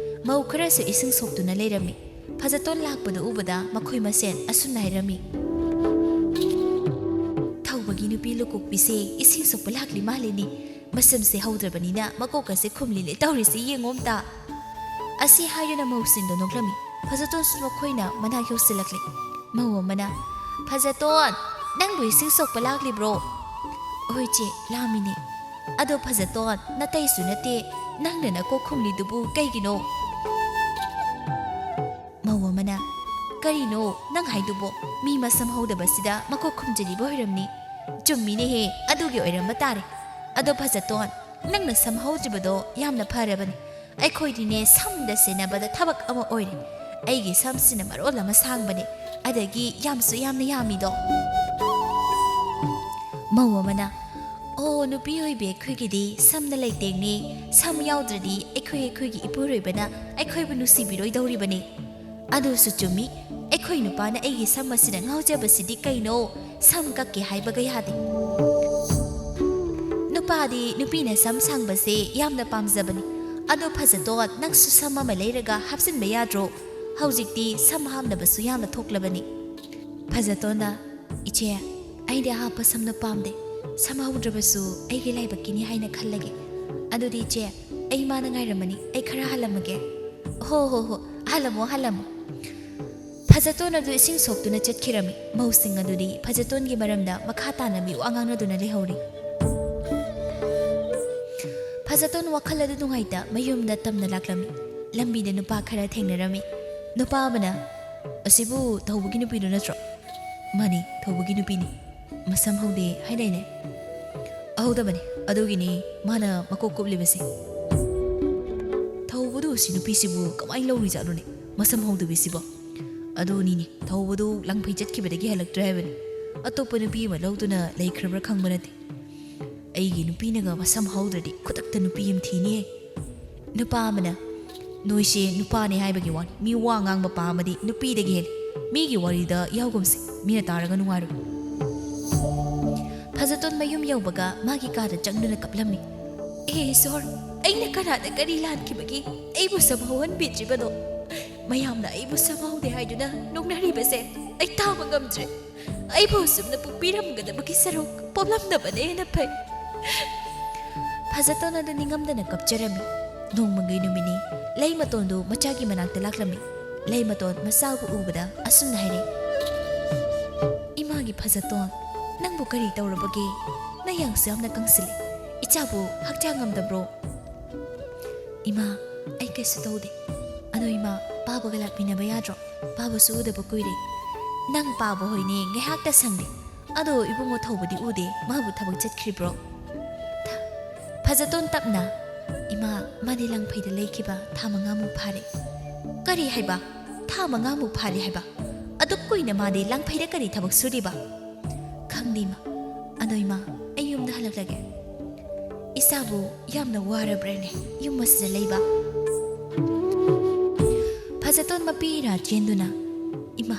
ꯃꯧ ꯈꯔꯁꯨ ꯏꯁꯤꯡ ꯁꯣꯛꯇꯨꯅ ꯂꯩꯔꯝꯃꯤ꯫ ꯐꯖꯇꯣꯟ ꯂꯥꯛꯄꯗꯨ ꯎꯕꯗ ꯃꯈꯣꯏ ꯃꯁꯦꯟ ꯑꯁꯨꯝꯅ ꯍꯥꯏꯔꯝꯃꯤ, "ꯊꯧꯕꯒꯤ ꯅꯨꯄꯤ ꯂꯨꯀꯣꯛꯄꯤꯁꯦ ꯏꯁꯤꯡ ꯁꯣꯛꯄ ꯂꯥꯛꯂꯤ ꯃꯥꯜꯂꯤꯅꯤ꯫ ꯃꯁꯝꯁꯦ ꯍꯧꯗ꯭ꯔꯕꯅꯤꯅ ꯃꯀꯣꯛ ꯑꯁꯦ ꯈꯨꯝꯂꯤꯅꯦ ꯇꯧꯔꯤꯁꯦ, ꯌꯦꯡꯉꯣ ꯑꯝꯇ꯫" ꯑꯁꯤ ꯍꯥꯏꯗꯨꯅ ꯃꯧꯁꯤꯡꯗꯣ ꯅꯣꯛꯂꯝꯃꯤ꯫ ꯐꯖꯇꯣꯟꯁꯨ ꯃꯈꯣꯏꯅ ꯃꯅꯥꯛ ꯌꯧꯁꯤꯜꯂꯛꯂꯦ꯫ ꯃꯧ ꯑꯃꯅ, "ꯐꯖꯇꯣꯟ, ꯅꯪꯕꯨ ꯏꯁꯤꯡ ꯁꯣꯛꯄ ꯂꯥꯛꯂꯤꯕ꯭ꯔꯣ?" "ꯍꯣꯏ ꯆꯦ, ꯂꯥꯛꯂꯝꯃꯤꯅꯦ꯫ ꯑꯗꯣ ꯐꯖꯇꯣꯟ, ꯅꯇꯩꯁꯨ ꯅꯠꯇꯦ, ꯅꯪꯅ ꯅꯀꯣꯛ ꯈꯨꯝꯂꯤꯗꯨꯕꯨ ꯀꯩꯒꯤꯅꯣ?" ꯃꯧ ꯑꯃꯅ, "ꯀꯔꯤꯅꯣ ꯅꯪ ꯍꯥꯏꯗꯨꯕꯣ? ꯃꯤ ꯃꯁꯝ ꯍꯧꯗꯕꯁꯤꯗ ꯃꯀꯣꯛ ꯈꯨꯝꯖꯤꯜꯂꯤꯕ ꯑꯣꯏꯔꯝꯅꯤ꯫" "ꯆꯨꯝꯃꯤꯅꯦꯍꯦ, ꯑꯗꯨꯒꯤ ꯑꯣꯏꯔꯝꯕ ꯇꯥꯔꯦ꯫ ꯑꯗꯣ ꯐꯖꯇꯣꯟ, ꯅꯪꯅ ꯁꯝ ꯍꯧꯗ꯭ꯔꯤꯕꯗꯣ ꯌꯥꯝꯅ ꯐꯔꯕꯅꯤ꯫ ꯑꯩꯈꯣꯏꯗꯤꯅꯦ, ꯁꯝꯗ ꯁꯦꯟꯅꯕꯗ ꯊꯕꯛ ꯑꯃ ꯑꯣꯏꯔꯦ꯫ ꯑꯩꯒꯤ ꯁꯝꯁꯤꯅ ꯃꯔꯣꯜ ꯑꯃ ꯁꯥꯡꯕꯅꯦ, ꯑꯗꯒꯤ ꯌꯥꯝꯁꯨ ꯌꯥꯝꯅ ꯌꯥꯝꯃꯤꯗꯣ꯫ ꯃꯧ ꯑꯃꯅ, "ꯑꯣ, ꯅꯨꯄꯤ ꯑꯣꯏꯕꯤ ꯑꯩꯈꯣꯏꯒꯤꯗꯤ ꯁꯝꯅ ꯂꯩꯇꯦꯡꯅꯦ꯫ ꯁꯝ ꯌꯥꯎꯗ꯭ꯔꯗꯤ ꯑꯩꯈꯣꯏ, ꯑꯩꯈꯣꯏꯒꯤ ꯏꯄꯨꯔꯣꯏꯕꯅ ꯑꯩꯈꯣꯏꯕꯨ ꯅꯨꯡꯁꯤꯕꯤꯔꯣꯏꯗꯧꯔꯤꯕꯅꯤ꯫ ꯑꯗꯨꯁꯨ ꯆꯨꯝꯃꯤ, ꯑꯩꯈꯣꯏ ꯅꯨꯄꯥꯅ ꯑꯩꯒꯤ ꯁꯝ ꯑꯁꯤꯗ ꯉꯥꯎꯖꯕꯁꯤꯗꯤ ꯀꯩꯅꯣ? ꯁꯝ ꯀꯛꯀꯦ ꯍꯥꯏꯕꯒ ꯌꯥꯗꯦ꯫ ꯅꯨꯄꯥꯗꯤ ꯅꯨꯄꯤꯅ ꯁꯝ ꯁꯥꯡꯕꯁꯦ ꯌꯥꯝꯅ ꯄꯥꯝꯖꯕꯅꯤ꯫ ꯑꯗꯣ ꯐꯖꯇꯣꯟ, ꯅꯪꯁꯨ ꯁꯝ ꯑꯃ ꯂꯩꯔꯒ ꯍꯥꯞꯆꯤꯟꯕ ꯌꯥꯗ꯭ꯔꯣ? ꯍꯧꯖꯤꯛꯇꯤ ꯁꯝ ꯍꯥꯞꯅꯕꯁꯨ ꯌꯥꯝꯅ ꯊꯣꯛꯂꯕꯅꯤ꯫" ꯐꯖꯇꯣꯟꯅ, "ꯏꯆꯦ, ꯑꯩꯗꯤ ꯑꯍꯥꯞꯄ ꯁꯝꯅ ꯄꯥꯝꯗꯦ꯫ ꯁꯝ ꯍꯧꯗ꯭ꯔꯕꯁꯨ ꯑꯩꯒꯤ ꯂꯥꯏꯕꯛꯀꯤꯅꯤ ꯍꯥꯏꯅ ꯈꯜꯂꯒꯦ꯫ ꯑꯗꯨꯗꯤ ꯏꯆꯦ, ꯑꯩ ꯏꯃꯥꯅ ꯉꯥꯏꯔꯝꯃꯅꯤ, ꯑꯩ ꯈꯔ ꯍꯥꯜꯂꯝꯃꯒꯦ꯫" "ꯍꯣ, ꯍꯣ, ꯍꯣ, ꯍꯥꯜꯂꯝꯃꯣ, ꯍꯥꯜꯂꯝꯃꯣ꯫" ꯐꯖꯇꯣꯟ ꯑꯗꯨ ꯏꯁꯤꯡ ꯁꯣꯛꯇꯨꯅ ꯆꯠꯈꯤꯔꯝꯃꯤ꯫ ꯃꯧꯁꯤꯡ ꯑꯗꯨꯗꯤ ꯐꯖꯇꯣꯟꯒꯤ ꯃꯔꯝꯗ ꯃꯈꯥ ꯇꯥꯅ ꯃꯤꯋꯥ ꯉꯥꯡꯅꯗꯨꯅ ꯂꯩꯍꯧꯔꯤ꯫ ꯐꯖꯇꯣꯟ ꯋꯥꯈꯜ ꯑꯗꯨ ꯅꯨꯡꯉꯥꯏꯇ ꯃꯌꯨꯝꯗ ꯇꯝꯅ ꯂꯥꯛꯂꯝꯃꯤ꯫ ꯂꯝꯕꯤꯗ ꯅꯨꯄꯥ ꯈꯔ ꯊꯦꯡꯅꯔꯝꯃꯤ꯫ ꯅꯨꯄꯥ ꯑꯃꯅ, "ꯑꯁꯤꯕꯨ ꯊꯧꯕꯒꯤ ꯅꯨꯄꯤꯗꯨ ꯅꯠꯇ꯭ꯔꯣ?" "ꯃꯥꯅꯤ, ꯊꯧꯕꯒꯤ ꯅꯨꯄꯤꯅꯤ꯫ ꯃꯁꯝ ꯍꯧꯗꯦ ꯍꯥꯏꯗꯥꯏꯅꯦ?" "ꯑꯍꯧꯗꯕꯅꯤ, ꯑꯗꯨꯒꯤꯅꯤ ꯃꯥꯅ ꯃꯀꯣꯛ ꯀꯨꯞꯂꯤꯕꯁꯦ꯫" "ꯊꯧꯕꯗꯨ ꯁꯤ ꯅꯨꯄꯤꯁꯤꯕꯨ ꯀꯃꯥꯏꯅ ꯂꯧꯔꯤꯖꯥꯠꯅꯣꯅꯦ, ꯃꯁꯝ ꯍꯧꯗꯕꯤꯁꯤꯕꯣ?" "ꯑꯗꯨꯅꯤꯅꯦ, ꯊꯧꯕꯗꯨ ꯂꯥꯡꯐꯩ ꯆꯠꯈꯤꯕꯗꯒꯤ ꯍꯜꯂꯛꯇ꯭ꯔꯦ ꯍꯥꯏꯕꯅꯤ꯫ ꯑꯇꯣꯞꯄ ꯅꯨꯄꯤ ꯑꯃ ꯂꯧꯗꯨꯅ ꯂꯩꯈ꯭ꯔꯕ꯭ꯔꯥ ꯈꯪꯕ ꯅꯠꯇꯦ꯫ ꯑꯩꯒꯤ ꯅꯨꯄꯤꯅꯒ ꯃꯁꯝ ꯍꯧꯗ꯭ꯔꯗꯤ ꯈꯨꯗꯛꯇ ꯅꯨꯄꯤ ꯑꯃ ꯊꯤꯅꯤꯌꯦ꯫" ꯅꯨꯄꯥ ꯑꯃꯅ, "ꯅꯣꯏꯁꯦ ꯅꯨꯄꯥꯅꯦ ꯍꯥꯏꯕꯒꯤ ꯋꯥꯅꯤ, ꯃꯤ ꯋꯥ ꯉꯥꯡꯕ ꯄꯥꯝꯃꯗꯤ ꯅꯨꯄꯤꯗꯒꯤ ꯍꯦꯜꯂꯤ꯫ ꯃꯤꯒꯤ ꯋꯥꯔꯤꯗ ꯌꯥꯎꯒꯨꯝꯁꯦ, ꯃꯤꯅ ꯇꯥꯔꯒ ꯅꯨꯡꯉꯥꯏꯔꯣꯏ꯫" ꯐꯖꯇꯣꯟ ꯃꯌꯨꯝ ꯌꯧꯕꯒ ꯃꯥꯒꯤ ꯀꯥꯗ ꯆꯪꯗꯨꯅ ꯀꯞꯂꯝꯃꯤ꯫ "ꯑꯦ ꯏꯁꯣꯔ, ꯑꯩꯅ ꯀꯅꯥꯗ ꯀꯔꯤ ꯂꯥꯟꯈꯤꯕꯒꯤ ꯑꯩꯕꯨ ꯁꯝꯍꯧꯍꯟꯕꯤꯗ꯭ꯔꯤꯕꯅꯣ? ꯃꯌꯥꯝꯅ ꯑꯩꯕꯨ ꯁꯝꯍꯧꯗꯦ ꯍꯥꯏꯗꯨꯅ ꯅꯣꯛꯅꯔꯤꯕꯁꯦ ꯑꯩ ꯇꯥꯕ ꯉꯝꯗ꯭ꯔꯦ꯫ ꯑꯩꯕꯨ ꯑꯁꯨꯝꯅ ꯄꯣꯛꯄꯤꯔꯝꯒꯗꯕꯒꯤ ꯁꯔꯨꯛ ꯄꯣꯛꯂꯝꯗꯕꯅ ꯍꯦꯟꯅ ꯐꯩ꯫" ꯐꯖꯇꯣꯟ ꯑꯗꯨ ꯅꯤꯡꯉꯝꯗꯅ ꯀꯞꯆꯔꯝꯃꯤ꯫ ꯅꯣꯡꯃꯒꯤ ꯅꯨꯃꯤꯠꯅꯤ꯫ ꯂꯩꯃꯇꯣꯟꯗꯨ ꯃꯆꯥꯒꯤ ꯃꯅꯥꯛꯇ ꯂꯥꯛꯂꯝꯃꯤ꯫ ꯂꯩꯃꯇꯣꯟ ꯃꯆꯥꯕꯨ ꯎꯕꯗ ꯑꯁꯨꯝꯅ ꯍꯥꯏꯔꯛꯏ, "ꯏꯃꯥꯒꯤ ꯐꯖꯇꯣꯟ, ꯅꯪꯕꯨ ꯀꯔꯤ ꯇꯧꯔꯕꯒꯦ? ꯅꯌꯥꯡꯁꯨ ꯌꯥꯝꯅ ꯀꯪꯁꯤꯜꯂꯤ꯫ ꯏꯆꯥꯕꯨ ꯍꯛꯆꯥꯡ ꯉꯝꯗꯕ꯭ꯔꯣ?" "ꯏꯃꯥ, ꯑꯩ ꯀꯩꯁꯨ ꯇꯧꯗꯦ꯫ ꯑꯗꯣ ꯏꯃꯥ, ꯄꯥꯕꯒ ꯂꯥꯛꯃꯤꯟꯅꯕ ꯌꯥꯗ꯭ꯔꯣ? ꯄꯥꯕꯁꯨ ꯎꯗꯕ ꯀꯨꯏꯔꯦ꯫" "ꯅꯪ ꯄꯥꯕ ꯍꯣꯏꯅꯦ ꯉꯥꯏꯍꯥꯛꯇ ꯁꯪꯗꯦ꯫ ꯑꯗꯣ ꯏꯕꯨꯡꯉꯣ ꯊꯧꯕꯗꯤ ꯎꯗꯦ, ꯃꯥꯕꯨ ꯊꯕꯛ ꯆꯠꯈ꯭ꯔꯤꯕ꯭ꯔꯣ?" ꯐꯖꯇꯣꯟ ꯇꯞꯅ, "ꯏꯃꯥ, ꯃꯥꯗꯤ ꯂꯥꯡꯐꯩꯗ ꯂꯩꯈꯤꯕ ꯊꯥ ꯃꯉꯥꯃꯨꯛ ꯐꯥꯔꯦ꯫" "ꯀꯔꯤ ꯍꯥꯏꯕ? ꯊꯥ ꯃꯉꯥꯃꯨꯛ ꯐꯥꯔꯦ ꯍꯥꯏꯕ? ꯑꯗꯨꯛ ꯀꯨꯏꯅ ꯃꯥꯗꯤ ꯂꯥꯡꯐꯩꯗ ꯀꯔꯤ ꯊꯕꯛ ꯁꯨꯔꯤꯕ?" "ꯈꯪꯗꯦ ꯏꯃꯥ꯫ ꯑꯗꯣ ꯏꯃꯥ, ꯑꯩ ꯌꯨꯝꯗ ꯍꯜꯂꯛꯂꯒꯦ꯫ ꯏꯆꯥꯕꯨ ꯌꯥꯝꯅ ꯋꯥꯔꯕ꯭ꯔꯅꯦ ꯌꯨꯝ ꯑꯁꯤꯗ ꯂꯩꯕ?" ꯐꯖꯇꯣꯟ ꯃꯄꯤ ꯏꯔꯥ ꯆꯦꯟꯗꯨꯅ, "ꯏꯃꯥ,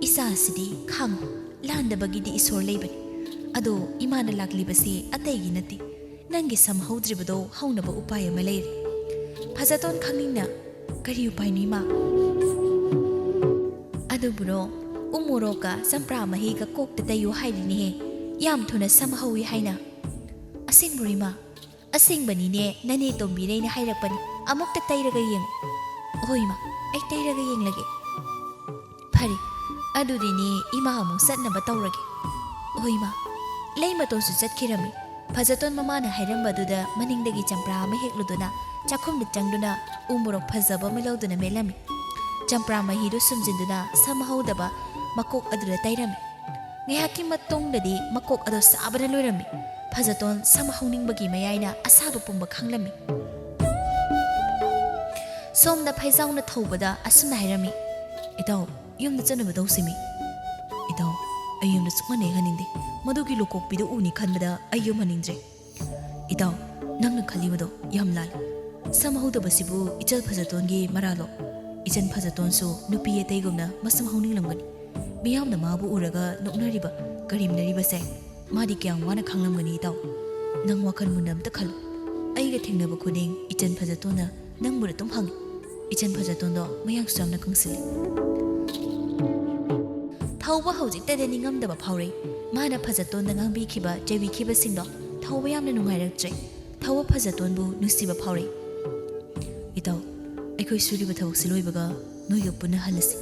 ꯏꯆꯥꯁꯤꯗꯤ ꯈꯥꯡꯉꯨ, ꯂꯥꯟꯗꯕꯒꯤꯗꯤ ꯏꯁꯣꯔ ꯂꯩꯕꯅꯤ꯫ ꯑꯗꯣ ꯏꯃꯥꯅ ꯂꯥꯛꯂꯤꯕꯁꯤ ꯑꯇꯩꯒꯤ ꯅꯠꯇꯦ, ꯅꯪꯒꯤ ꯁꯝ ꯍꯧꯗ꯭ꯔꯤꯕꯗꯣ ꯍꯧꯅꯕ ꯎꯄꯥꯏ ꯑꯃ ꯂꯩꯔꯦ꯫" ꯐꯖꯇꯣꯟ ꯈꯪꯅꯤꯡꯅ, "ꯀꯔꯤ ꯎꯄꯥꯏꯅꯣ ꯏꯃꯥ?" "ꯑꯗꯨꯕꯨꯔꯣ, ꯎ ꯃꯣꯔꯣꯛꯀ ꯆꯝꯄ꯭ꯔꯥ ꯃꯍꯤꯒ ꯀꯣꯛꯇ ꯇꯩꯌꯨ ꯍꯥꯏꯔꯤꯅꯦꯍꯦ, ꯌꯥꯝ ꯊꯨꯅ ꯁꯝ ꯍꯧꯏ ꯍꯥꯏꯅ꯫" "ꯑꯁꯦꯡꯕꯔꯣ ꯏꯃꯥ?" "ꯑꯁꯦꯡꯕꯅꯤꯅꯦ, ꯅꯅꯦ ꯇꯣꯝꯕꯤꯅ ꯑꯩꯅ ꯍꯥꯏꯔꯛꯄꯅꯤ, ꯑꯃꯨꯛꯇ ꯇꯩꯔꯒ ꯌꯦꯡꯉꯨ꯫" "ꯍꯣꯏ ꯏꯃꯥ, ꯑꯩ ꯇꯩꯔꯒ ꯌꯦꯡꯂꯒꯦ꯫" "ꯐꯔꯦ, ꯑꯗꯨꯗꯤꯅꯦ ꯏꯃꯥ ꯑꯃꯨꯛ ꯆꯠꯅꯕ ꯇꯧꯔꯒꯦ꯫" "ꯍꯣꯏ ꯏꯃꯥ꯫" ꯂꯩꯃꯇꯣꯟꯁꯨ ꯆꯠꯈꯤꯔꯝꯃꯤ꯫ ꯐꯖꯇꯣꯟ ꯃꯃꯥꯅ ꯍꯥꯏꯔꯝꯕꯗꯨꯗ ꯃꯅꯤꯡꯗꯒꯤ ꯆꯝꯄ꯭ꯔꯥ ꯑꯃ ꯍꯦꯛꯂꯨꯗꯨꯅ ꯆꯥꯛꯈꯨꯝꯗ ꯆꯪꯗꯨꯅ ꯎ ꯃꯣꯔꯣꯛ ꯐꯖꯕ ꯑꯃ ꯂꯧꯗꯨꯅ ꯃꯦꯠꯂꯝꯃꯤ꯫ ꯆꯝꯄ꯭ꯔꯥ ꯃꯍꯤꯗꯨ ꯁꯨꯝꯖꯤꯟꯗꯨꯅ ꯁꯝ ꯍꯧꯗꯕ ꯃꯀꯣꯛ ꯑꯗꯨꯗ ꯇꯩꯔꯝꯃꯤ꯫ ꯉꯥꯏꯍꯥꯛꯀꯤ ꯃꯇꯨꯡꯗꯗꯤ ꯃꯀꯣꯛ ꯑꯗꯨ ꯁꯥꯕꯅ ꯂꯣꯏꯔꯝꯃꯤ꯫ ꯐꯖꯇꯣꯟ ꯁꯝ ꯍꯧꯅꯤꯡꯕꯒꯤ ꯃꯌꯥꯏꯅ ꯑꯁꯥꯕ ꯄꯨꯝꯕ ꯈꯥꯡꯂꯝꯃꯤ꯫ ꯁꯣꯝꯗ ꯐꯩꯖꯥꯎꯅ ꯊꯧꯕꯗ ꯑꯁꯨꯝꯅ ꯍꯥꯏꯔꯝꯃꯤ, "ꯏꯇꯥꯎ, ꯌꯨꯝꯗ ꯆꯠꯅꯕ ꯇꯧꯁꯤꯃꯤ꯫" "ꯏꯇꯥꯎ, ꯑꯩ ꯌꯨꯝꯗ ꯁꯨꯡꯍꯟ ꯍꯦꯛ ꯍꯟꯅꯤꯡꯗꯦ꯫ ꯃꯗꯨꯒꯤ ꯂꯨꯀꯣꯛꯄꯤꯗꯨ ꯎꯅꯤ ꯈꯟꯕꯗ ꯑꯩ ꯌꯨꯝ ꯍꯟꯅꯤꯡꯗ꯭ꯔꯦ꯫" "ꯏꯇꯥꯎ, ꯅꯪꯅ ꯈꯜꯂꯤꯕꯗꯣ ꯌꯥꯝ ꯂꯥꯜꯂꯤ꯫ ꯁꯝ ꯍꯧꯗꯕꯁꯤꯕꯨ ꯏꯆꯜ ꯐꯖꯇꯣꯟꯒꯤ ꯃꯔꯥꯜꯂꯣ? ꯏꯆꯟ ꯐꯖꯇꯣꯟꯁꯨ ꯅꯨꯄꯤ ꯑꯇꯩꯒꯨꯝꯅ ꯃꯁꯝ ꯍꯧꯅꯤꯡꯂꯝꯒꯅꯤ꯫ ꯃꯤꯌꯥꯝꯅ ꯃꯥꯕꯨ ꯎꯔꯒ ꯅꯣꯛꯅꯔꯤꯕ, ꯀꯔꯦꯝꯅꯔꯤꯕꯁꯦ ꯃꯥꯗꯤ ꯀꯌꯥꯝ ꯋꯥꯅ ꯈꯪꯂꯝꯒꯅꯤ ꯏꯇꯥꯎ꯫ ꯅꯪ ꯋꯥꯈꯜ ꯃꯨꯟꯅ ꯑꯝꯇ ꯈꯜꯂꯨ꯫ ꯑꯩꯒ ꯊꯦꯡꯅꯕ ꯈꯨꯗꯤꯡ ꯏꯆꯟ ꯐꯖꯇꯣꯟꯅ ꯅꯪꯕꯨ ꯑꯗꯨꯝ ꯍꯪꯉꯤ꯫ ꯏꯆꯟ ꯐꯖꯇꯣꯟꯗꯣ ꯃꯌꯥꯡꯁꯨ ꯌꯥꯝꯅ ꯀꯪꯁꯤꯜꯂꯤ꯫" ꯊꯧꯕ ꯍꯧꯖꯤꯛꯇꯗ ꯅꯤꯡꯉꯝꯗꯕ ꯐꯥꯎꯔꯦ꯫ ꯃꯥꯅ ꯐꯖꯇꯣꯟꯗ ꯉꯥꯡꯕꯤꯈꯤꯕ, ꯆꯩꯕꯤꯈꯤꯕꯁꯤꯡꯗꯣ ꯊꯧꯕ ꯌꯥꯝꯅ ꯅꯨꯡꯉꯥꯏꯔꯛꯇ꯭ꯔꯦ꯫ ꯊꯧꯕ ꯐꯖꯇꯣꯟꯕꯨ ꯅꯨꯡꯁꯤꯕ ꯐꯥꯎꯔꯦ꯫ "ꯏꯇꯥꯎ, ꯑꯩꯈꯣꯏ ꯁꯨꯔꯤꯕ ꯊꯕꯛꯁꯤ ꯂꯣꯏꯕꯒ ꯅꯣꯏꯒ ꯄꯨꯟꯅ ꯍꯜꯂꯁꯤ꯫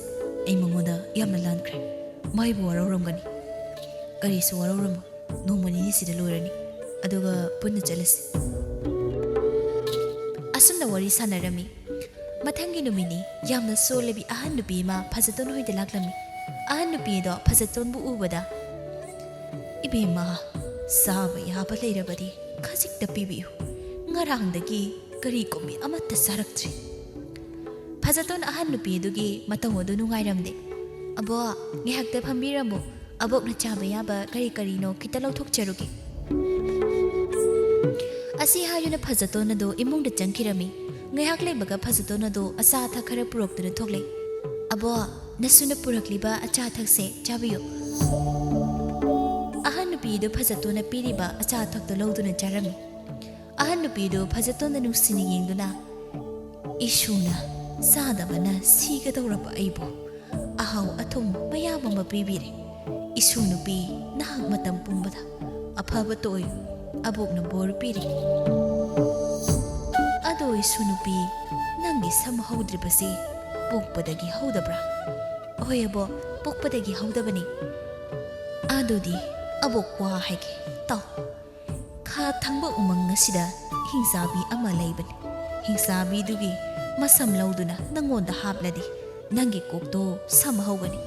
ꯑꯩ ꯃꯉꯣꯟꯗ ꯌꯥꯝꯅ ꯂꯥꯟꯈ꯭ꯔꯦ꯫ ꯃꯥꯏꯕꯨ ꯋꯥꯔꯧꯔꯝꯒꯅꯤ꯫" "ꯀꯔꯤꯁꯨ ꯋꯥꯔꯧꯔꯝꯃꯣꯏ꯫ ꯅꯣꯡꯃ ꯅꯤꯅꯤ ꯁꯤꯗ ꯂꯣꯏꯔꯅꯤ, ꯑꯗꯨꯒ ꯄꯨꯟꯅ ꯆꯠꯂꯁꯤ꯫" ꯑꯁꯨꯝꯅ ꯋꯥꯔꯤ ꯁꯥꯟꯅꯔꯝꯃꯤ꯫ ꯃꯊꯪꯒꯤ ꯅꯨꯃꯤꯠꯅꯤ꯫ ꯌꯥꯝꯅ ꯁꯣꯜꯂꯕꯤ ꯑꯍꯟ ꯅꯨꯄꯤ ꯑꯃ ꯐꯖꯇꯣꯟ ꯍꯣꯏꯗ ꯂꯥꯛꯂꯝꯃꯤ꯫ ꯑꯍꯟ ꯅꯨꯄꯤ ꯑꯗꯣ ꯐꯖꯇꯣꯟꯕꯨ ꯎꯕꯗ, "ꯏꯕꯦꯝꯃ, ꯆꯥꯕ ꯌꯥꯕ ꯂꯩꯔꯕꯗꯤ ꯈꯖꯤꯛꯇ ꯄꯤꯕꯤꯌꯨ꯫ ꯉꯔꯥꯡꯗꯒꯤ ꯀꯔꯤ ꯀꯣꯝꯕꯤ ꯑꯃꯠꯇ ꯆꯥꯔꯛꯇ꯭ꯔꯤ꯫ ꯐꯖꯇꯣꯟ ꯑꯍꯟ ꯅꯨꯄꯤ ꯑꯗꯨꯒꯤ ꯃꯇꯧ ꯑꯗꯨ ꯅꯨꯡꯉꯥꯏꯔꯝꯗꯦ꯫ "ꯑꯕꯣ, ꯉꯥꯏꯍꯥꯛꯇ ꯐꯝꯕꯤꯔꯝꯃꯨ, ꯑꯕꯣꯛꯅ ꯆꯥꯕ ꯌꯥꯕ ꯀꯔꯤ ꯀꯔꯤꯅꯣ ꯈꯤꯇ ꯂꯧꯊꯣꯛꯆꯔꯨꯒꯦ"꯫ ꯑꯁꯤ ꯍꯥꯏꯗꯨꯅ ꯐꯖꯇꯣꯟ ꯑꯗꯨ ꯏꯃꯨꯡꯗ ꯆꯪꯈꯤꯔꯝꯃꯤ꯫ ꯉꯥꯏꯍꯥꯛ ꯂꯩꯕꯒ ꯐꯖꯇꯣꯟ ꯑꯗꯨ ꯑꯆꯥ ꯑꯊꯛ ꯈꯔ ꯄꯨꯔꯛꯇꯨꯅ ꯊꯣꯛꯂꯛꯏ꯫ "ꯑꯕꯣ, ꯅꯁꯨꯅ ꯄꯨꯔꯛꯂꯤꯕ ꯑꯆꯥ ꯑꯊꯛꯁꯦ ꯆꯥꯕꯤꯌꯨ"꯫ ꯑꯍꯟ ꯅꯨꯄꯤ ꯑꯗꯨ ꯐꯖꯇꯣꯟꯅ ꯄꯤꯔꯤꯕ ꯑꯆꯥ ꯑꯊꯛꯇꯨ ꯂꯧꯗꯨꯅ ꯆꯥꯔꯝꯃꯤ꯫ ꯑꯍꯟ ꯅꯨꯄꯤꯗꯨ ꯐꯖꯇꯣꯟꯗ ꯅꯨꯡꯁꯤꯅ ꯌꯦꯡꯗꯨꯅ, "ꯏꯁꯨꯅ ꯆꯥꯗꯕꯅ ꯁꯤꯒꯗꯧꯔꯕ ꯑꯩꯕꯨ ꯑꯍꯥꯎ ꯑꯊꯨꯝ ꯃꯌꯥꯝ ꯑꯃ ꯄꯤꯕꯤꯔꯦ꯫ ꯏꯁꯨ ꯅꯨꯄꯤ, ꯅꯍꯥꯛ ꯃꯇꯝ ꯄꯨꯝꯕꯗ ꯑꯐꯕꯇ ꯑꯣꯏꯌꯨ꯫ ꯑꯕꯣꯛꯅ ꯕꯣꯔ ꯄꯤꯔꯤ꯫ ꯑꯗꯣ ꯏꯁꯨ ꯅꯨꯄꯤ, ꯅꯪꯒꯤ ꯁꯝ ꯍꯧꯗ꯭ꯔꯤꯕꯁꯤ ꯄꯣꯛꯄꯗꯒꯤ ꯍꯧꯗꯕ꯭ꯔꯥ?" "ꯍꯣꯏ ꯑꯕꯣꯛ, ꯄꯣꯛꯄꯗꯒꯤ ꯍꯧꯗꯕꯅꯤ"꯫ "ꯑꯗꯨꯗꯤ ꯑꯕꯣꯛ ꯋꯥ ꯍꯥꯏꯒꯦ, ꯇꯥꯎ꯫ ꯈꯥ ꯊꯪꯕ ꯎꯃꯪ ꯑꯁꯤꯗ ꯍꯤꯡꯆꯥꯕꯤ ꯑꯃ ꯂꯩꯕꯅꯤ꯫ ꯍꯤꯡꯆꯥꯕꯤꯗꯨꯒꯤ ꯃꯁꯝ ꯂꯧꯗꯨꯅ ꯅꯪꯉꯣꯟꯗ ꯍꯥꯞꯂꯗꯤ ꯅꯪꯒꯤ ꯀꯣꯛꯇꯣ ꯁꯝ ꯍꯧꯒꯅꯤ"꯫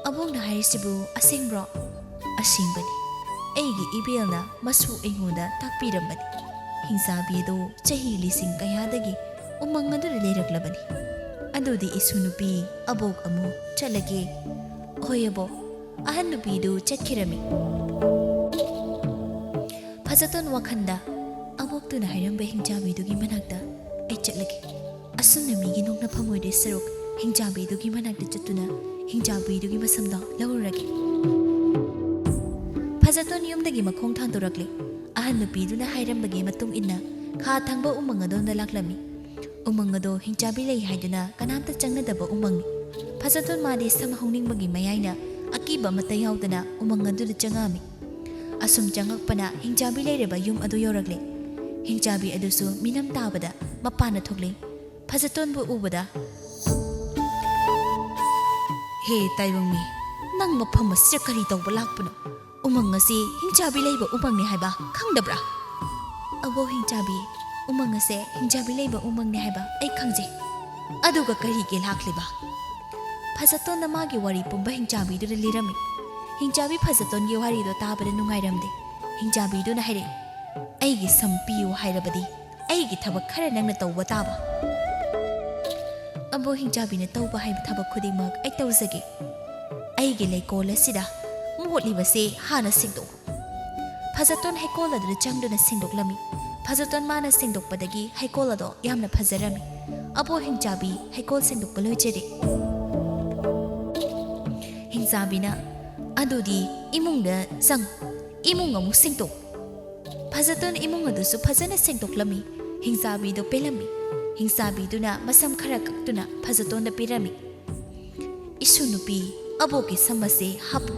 "ꯑꯕꯣꯛꯅ ꯍꯥꯏꯔꯤꯁꯤꯕꯨ ꯑꯁꯦꯡꯕ꯭ꯔꯣ?" "ꯑꯁꯦꯡꯕꯅꯤ꯫ ꯑꯩꯒꯤ ꯏꯕꯦꯜꯅ ꯃꯁꯨ ꯑꯩꯉꯣꯟꯗ ꯇꯥꯛꯄꯤꯔꯝꯕꯅꯤ꯫ ꯍꯤꯡꯆꯥꯕꯤ ꯑꯗꯣ ꯆꯍꯤ ꯂꯤꯁꯤꯡ ꯀꯌꯥꯗꯒꯤ ꯎꯃꯪ ꯑꯗꯨꯗ ꯂꯩꯔꯛꯂꯕꯅꯤ꯫ ꯑꯗꯨꯗꯤ ꯏꯁꯨ ꯅꯨꯄꯤ, ꯑꯕꯣꯛ ꯑꯃꯨꯛ ꯆꯠꯂꯒꯦ"꯫ "ꯍꯣꯏ ꯑꯕꯣꯛ"꯫ ꯑꯍꯟ ꯅꯨꯄꯤꯗꯨ ꯆꯠꯈꯤꯔꯝꯃꯤ꯫ ꯐꯖꯇꯣꯟ ꯋꯥꯈꯟꯗ, "ꯑꯕꯣꯛꯇꯨꯅ ꯍꯥꯏꯔꯝꯕ ꯍꯤꯡꯆꯥꯕꯤꯗꯨꯒꯤ ꯃꯅꯥꯛꯇ ꯑꯩ ꯆꯠꯂꯒꯦ꯫ ꯑꯁꯨꯝꯅ ꯃꯤꯒꯤ ꯅꯣꯛꯅꯐꯝ ꯑꯣꯏꯗꯣꯏ ꯁꯔꯨꯛ ꯍꯤꯡꯆꯥꯕꯤꯗꯨꯒꯤ ꯃꯅꯥꯛꯇ ꯆꯠꯇꯨꯅ ꯍꯤꯡꯆꯥꯕꯤꯗꯨꯒꯤ ꯃꯁꯝꯗꯣ ꯂꯧꯔꯨꯔꯒꯦ"꯫ ꯐꯖꯇꯣꯟ ꯌꯨꯝꯗꯒꯤ ꯃꯈꯣꯡ ꯊꯥꯡꯗꯣꯔꯛꯂꯦ꯫ ꯑꯍꯟ ꯅꯨꯄꯤꯗꯨꯅ ꯍꯥꯏꯔꯝꯕꯒꯤ ꯃꯇꯨꯡ ꯏꯟꯅ ꯈꯥ ꯊꯪꯕ ꯎꯃꯪ ꯑꯗꯣꯝꯗ ꯂꯥꯛꯂꯝꯃꯤ꯫ ꯎꯃꯪ ꯑꯗꯣ ꯍꯤꯡꯆꯥꯕꯤ ꯂꯩ ꯍꯥꯏꯗꯨꯅ ꯀꯅꯥꯝꯇ ꯆꯪꯅꯗꯕ ꯎꯃꯪꯅꯤ꯫ ꯐꯖꯇꯣꯟ ꯃꯥꯗꯤ ꯁꯝ ꯍꯧꯅꯤꯡꯕꯒꯤ ꯃꯌꯥꯏꯅ ꯑꯀꯤꯕ ꯑꯃꯠꯇ ꯌꯥꯎꯗꯅ ꯎꯃꯪ ꯑꯗꯨꯗ ꯆꯪꯉꯛꯑꯝꯃꯤ꯫ ꯑꯁꯨꯝ ꯆꯪꯉꯛꯄꯅ ꯍꯤꯡꯆꯥꯕꯤ ꯂꯩꯔꯕ ꯌꯨꯝ ꯑꯗꯨ ꯌꯧꯔꯛꯂꯦ꯫ ꯍꯤꯡꯆꯥꯕꯤ ꯑꯗꯨꯁꯨ ꯃꯤꯅꯝ ꯇꯥꯕꯗ ꯃꯄꯥꯟꯗ ꯊꯣꯛꯂꯦ꯫ ꯐꯖꯇꯣꯟꯕꯨ ꯎꯕꯗ, "ꯍꯦ ꯇꯥꯏꯕꯪꯃꯤ, ꯅꯪ ꯃꯐꯝ ꯑꯁꯤꯗ ꯀꯔꯤ ꯇꯧꯕ ꯂꯥꯛꯄꯅꯣ? ꯎꯃꯪ ꯑꯁꯤ ꯍꯤꯡꯆꯥꯕꯤ ꯂꯩꯕ ꯎꯃꯪꯅꯤ ꯍꯥꯏꯕ ꯈꯪꯗꯕ꯭ꯔꯥ?" "ꯑꯕꯣ ꯍꯤꯡꯆꯥꯕꯤ, ꯎꯃꯪ ꯑꯁꯦ ꯍꯤꯡꯆꯥꯕꯤ ꯂꯩꯕ ꯎꯃꯪꯅꯤ ꯍꯥꯏꯕ ꯑꯩ ꯈꯪꯖꯩ꯫ ꯑꯗꯨꯒ ꯀꯔꯤꯒꯤ ꯂꯥꯛꯂꯤꯕ?" ꯐꯖꯇꯣꯟꯅ ꯃꯥꯒꯤ ꯋꯥꯔꯤ ꯄꯨꯝꯕ ꯍꯤꯡꯆꯥꯕꯤꯗꯨꯗ ꯂꯤꯔꯝꯃꯤ꯫ ꯍꯤꯡꯆꯥꯕꯤ ꯐꯖꯇꯣꯟꯒꯤ ꯋꯥꯔꯤꯗꯣ ꯇꯥꯕꯗ ꯅꯨꯡꯉꯥꯏꯔꯝꯗꯦ꯫ ꯍꯤꯡꯆꯥꯕꯤꯗꯨꯅ ꯍꯥꯏꯔꯛꯏ, ꯑꯩꯒꯤ ꯁꯝ ꯄꯤꯌꯨ ꯍꯥꯏꯔꯕꯗꯤ ꯑꯩꯒꯤ ꯊꯕꯛ ꯈꯔ ꯅꯪꯅ ꯇꯧꯕ ꯇꯥꯕ꯫ ꯑꯕꯣꯛ ꯍꯤꯡꯆꯥꯕꯤꯅ ꯇꯧꯕ ꯍꯥꯏꯕ ꯊꯕꯛ ꯈꯨꯗꯤꯡꯃꯛ ꯑꯩ ꯇꯧꯖꯒꯦ꯫ ꯑꯩꯒꯤ ꯂꯩꯀꯣꯜ ꯑꯁꯤꯗ ꯃꯣꯠꯂꯤꯕꯁꯦ ꯍꯥꯟꯅ ꯁꯦꯡꯗꯣꯛꯎ꯫ ꯐꯖꯇꯣꯟ ꯍꯩꯀꯣꯜ ꯑꯗꯨꯗ ꯆꯪꯗꯨꯅ ꯁꯦꯡꯗꯣꯛꯂꯝꯃꯤ꯫ ꯐꯖꯇꯣꯟ ꯃꯥꯅ ꯁꯦꯡꯗꯣꯛꯄꯗꯒꯤ ꯍꯩꯀꯣꯜ ꯑꯗꯣ ꯌꯥꯝꯅ ꯐꯖꯔꯝꯃꯤ꯫ ꯑꯕꯣꯛ ꯍꯤꯡꯆꯥꯕꯤ ꯍꯩꯀꯣꯜ ꯁꯦꯡꯗꯣꯛꯄ ꯂꯣꯏꯖꯔꯦ꯫ ꯍꯤꯡꯆꯥꯕꯤꯅ, "ꯑꯗꯨꯗꯤ ꯏꯃꯨꯡꯗ ꯆꯪ, ꯏꯃꯨꯡ ꯑꯃꯨꯛ ꯁꯦꯡꯗꯣꯛ꯫" ꯐꯖꯇꯣꯟ ꯏꯃꯨꯡ ꯑꯗꯨꯁꯨ ꯐꯖꯅ ꯁꯦꯡꯗꯣꯛꯂꯝꯃꯤ꯫ ꯍꯤꯡꯆꯥꯕꯤꯗꯨ ꯄꯦꯜꯂꯝꯃꯤ꯫ ꯍꯤꯡꯆꯥꯕꯤꯗꯨꯅ ꯃꯁꯝ ꯈꯔ ꯀꯛꯇꯨꯅ ꯐꯖꯇꯣꯟꯗ ꯄꯤꯔꯝꯃꯤ꯫ "ꯏꯁꯨ ꯅꯨꯄꯤ, ꯑꯕꯣꯛꯀꯤ ꯁꯝ ꯑꯁꯦ ꯍꯥꯞꯄꯨ꯫"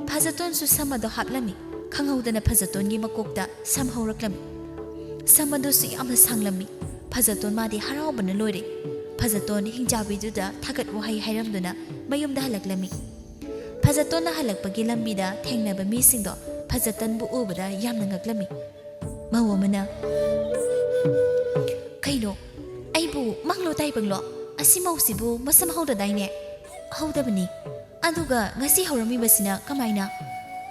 ꯐꯖꯇꯣꯟꯁꯨ ꯁꯝ ꯑꯗꯣ ꯍꯥꯞꯂꯝꯃꯤ꯫ ꯈꯪꯍꯧꯗꯅ ꯐꯖꯇꯣꯟꯒꯤ ꯃꯀꯣꯛꯇ ꯁꯝ ꯍꯧꯔꯛꯂꯝꯃꯤ꯫ ꯁꯝ ꯑꯗꯨꯁꯨ ꯌꯥꯝꯅ ꯁꯥꯡꯂꯝꯃꯤ꯫ ꯐꯖꯇꯣꯟ ꯃꯥꯗꯤ ꯍꯔꯥꯎꯕꯅ ꯂꯣꯏꯔꯦ꯫ ꯐꯖꯇꯣꯟ ꯍꯤꯡꯆꯥꯕꯤꯗꯨꯗ ꯊꯥꯒꯠ ꯋꯥꯍꯩ ꯍꯥꯏꯔꯝꯗꯨꯅ ꯃꯌꯨꯝꯗ ꯍꯜꯂꯛꯂꯝꯃꯤ꯫ ꯐꯖꯇꯣꯟꯅ ꯍꯜꯂꯛꯄꯒꯤ ꯂꯝꯕꯤꯗ ꯊꯦꯡꯅꯕ ꯃꯤꯁꯤꯡꯗꯣ ꯐꯖꯇꯟꯕꯨ ꯎꯕꯗ ꯌꯥꯝꯅ ꯉꯛꯂꯝꯃꯤ꯫ ꯃꯧ ꯑꯃꯅ, "ꯀꯩꯅꯣ, ꯑꯩꯕꯨ ꯃꯪꯂꯣ ꯇꯥꯏꯕꯪꯂꯣ? ꯑꯁꯤ ꯃꯧꯁꯤꯕꯨ ꯃꯁꯝ ꯍꯧꯗꯗꯥꯏꯅꯦ?" "ꯍꯧꯗꯕꯅꯤ꯫ ꯑꯗꯨꯒ ꯉꯁꯤ ꯍꯧꯔꯝꯃꯤꯕꯁꯤꯅ ꯀꯃꯥꯏꯅ?"